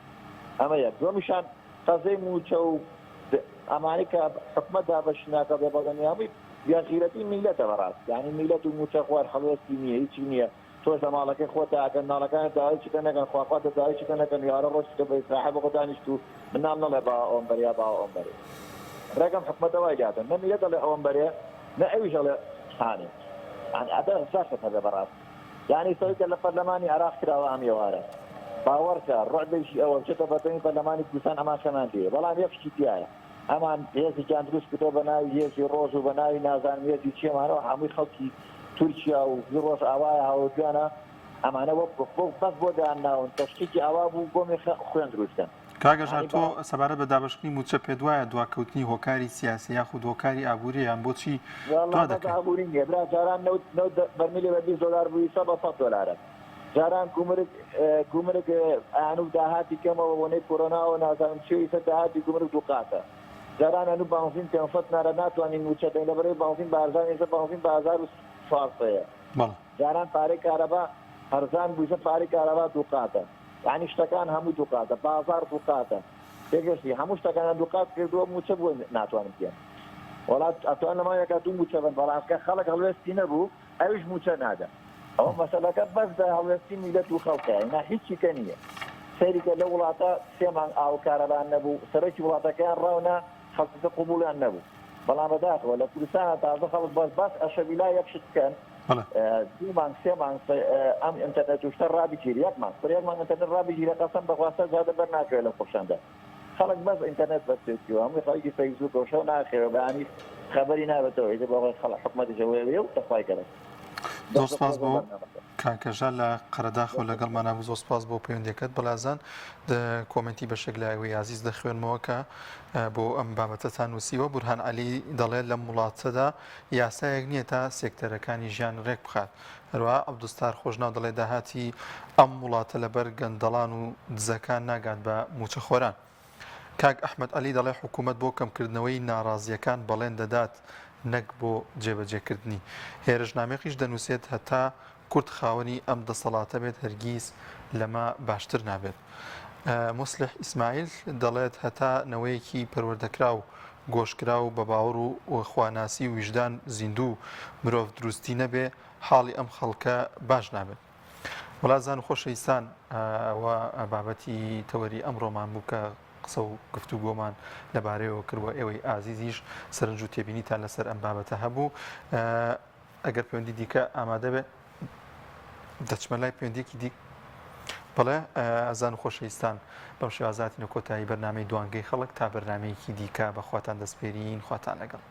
H: ئەمە یەک دووەمیشان قەزەی مووچە و ئەمانەی کە حکومەت دابەشی ناکا بێ بەڵێنی هەمووی بێ غیرەتی میلەتە بەڕاست یانی میلەت و مووچە خوار هەڵوێستی نییە هیچی نییە تۆش لە ماڵەکەی خۆتا ئەگەر مناڵەکانت داوای چیتە نەکەن خواخوا تۆ داوای چیتە نەکەن ئێوارە ڕۆشتیتە بە ئیسراحەت بۆ خۆت دانیشت و مناڵ نەڵێ باوە ئەوەم بەرێ یا باوە ئەوەم بەرێ ڕێک ئەم حکومەتە وای لێهاتوە نە میلەت ئەڵێ ئەوەم بەرێ نە ئەویش ئەڵێ هانێ یانی ئەبێ زەخت هەبێ بەڕاستی یانی سەوی کە لە پەرلەمانی عێراق کراوە ئەم ئێوارە باوەڕکە ڕعبێکی ئەوە بچێتە بەردەمی پەرلەمانی کوردستان ئەمان خەمان لێیە بەڵام یەک شتی تیایە ئەمان هێزێکیان دروست کردوە بە ناوی هێزی ڕۆژ و بە ناوی نازانم هێزی چی ئەمانەوە هەمووی خەڵکی تورکیا و هی ڕۆژئاوایە هاوردویانە ئەمانە وەک بەس بۆ دایان ناون کە شتێکی ئاوا بوو گۆمی خوێن دروست کەن.
A: کاک هەژار تۆ سەبارەت بە دابەشکردنی مووچە پێت وایە دواکەوتنی هۆکاری سیاسیە یاخود هۆکاری ئابووریە یان بۆچی
H: وەڵا
A: دوا
H: بەس
A: دەکەوێت؟
H: ئابووری نیە برا جاران نەوت نەوت بەرمیلێ بە 20 دۆلار بوو ئیستا بە 100 دۆلارە جاران گومرگ گومرگ ئەیانوو داهاتی کەمە بە بۆنەی کۆرۆناوە نازانم چیە ئیستا داهاتی گومرگ دووقاتە جاران ئەنوو بانزین 500 نارە ناتوانین مووچە دەین لەبەرئەوەی بانزین بە هەرزان ئیستا بانزین بە 1400
A: بەڵێ.
H: جاران پارەی کارەبا هەرزان بوو ئیستا پارەی کارەبا دووقاتە یانی شتەکان هەموو دووقاتە بازاڕ دووقاتە تێگەشتی هەموو شتەکانیان دووقات کردووە مووچە بۆ ناتوانن بیەن وەڵا ئەتوان لە مانگێکا دوو مووچە بەن بەڵام کە خەڵک هەڵوێستی نەبوو ئەویش مووچە نادا ئەوە مەسەلەکە بەس بە هەڵوێستی میلەت و خەڵکە نا هیچی کە نییە سەیری کە لەو وڵاتە سێ مانگ ئاو و کارەبا نەبوو سەرۆکی وڵاتەکەیان ڕاونا خەڵکەکە قبوڵیان نەبوو بەڵام بەداخەوە لە کوردستانا تازە خەڵک بەس بەس ئەشەبیلا یەک شت بکەن دوو مانگ سێ مانگ ئەم ئینتەرنێت و شتە ڕابگیرێ یەک مانگ کورە یەک مانگ ئینتەرنێت ڕابگیرێ قەسەم بەخوا سەر جادە بەر ناکەوێ لەم خۆپیشاندان خەڵک بەس ئینتەرنێت بەستێتیەوە هەمووی خەڵکی فەیسبووکە و شەو ناخەوێ بەیانی خەبەری نابێتەوە ئیتر بەخۆی خەڵک حکومەتیش ئەوەیە و تەخوای گەرەک
A: زۆر سپاس بۆ
H: بەرنامەکە.
A: کاک هەژار لە قەرەداخەوە لەگەڵمانا بوو زۆر سپاس بۆ پەیوەندیەکەت بەڵێ ئازیزان کۆمێنتی بەشێک لە ئێوەی ئازیز دەخوێنمەوە کە بۆ ئەم بابەتەتان نووسیوە بورهان عەلی دەڵێت لەم وڵاتەدا یاسایەک نییە تا سێکتەرەکانی ژیان ڕێک بخات هەروەها عەبدولستار خۆشناو دەڵێت داهاتی ئەم وڵاتە لەبەر گەندەڵان و دزەکان ناگات بە مووچەخۆران. کاک ئەحمەد عەلی دەڵێ حکوومەت بۆ کەمکردنەوەی ناڕازییەکان بەڵێن دەدات نەک بۆ جێبەجێکردنی. هێرش نامیقیش دەنووسێت هەتا کورد خاوەنی ئەم دەسەڵاتە بێت هەرگیز لەمە باشتر نابێت. موسلیح ئیسماعیل دەڵێت هەتا نەوەیەکی پەروەردەکراو، گۆشکراو، بە باوەڕ و خواناسی و ویژدان زیندوو و مرۆڤ دروستی نەبێ حاڵی ئەم خەڵکە باش نابێت. وەڵا زان و خۆشەویستان ئەوە بابەتی تەوەری ئەمڕۆمان بوو کە قسە و گفتوگۆمان لەبارەیەوە کرد و ئێوەی ئازیزیش سەرنج و تێبینیتان لەسەر ئەم بابەتە هەبوو ئەگەر پەیوەندی دیکە ئامادە بێ دەچمە لای پەیوەندیەکی دیک بەڵێ ئازان و خۆشەویستان بەم شێوازاتینە کۆتایی بەرنامەی دوانگەی خەڵک تا بەرنمەیەکی دیکە بەخواتان دەسپێرین خواتان لەگەڵ.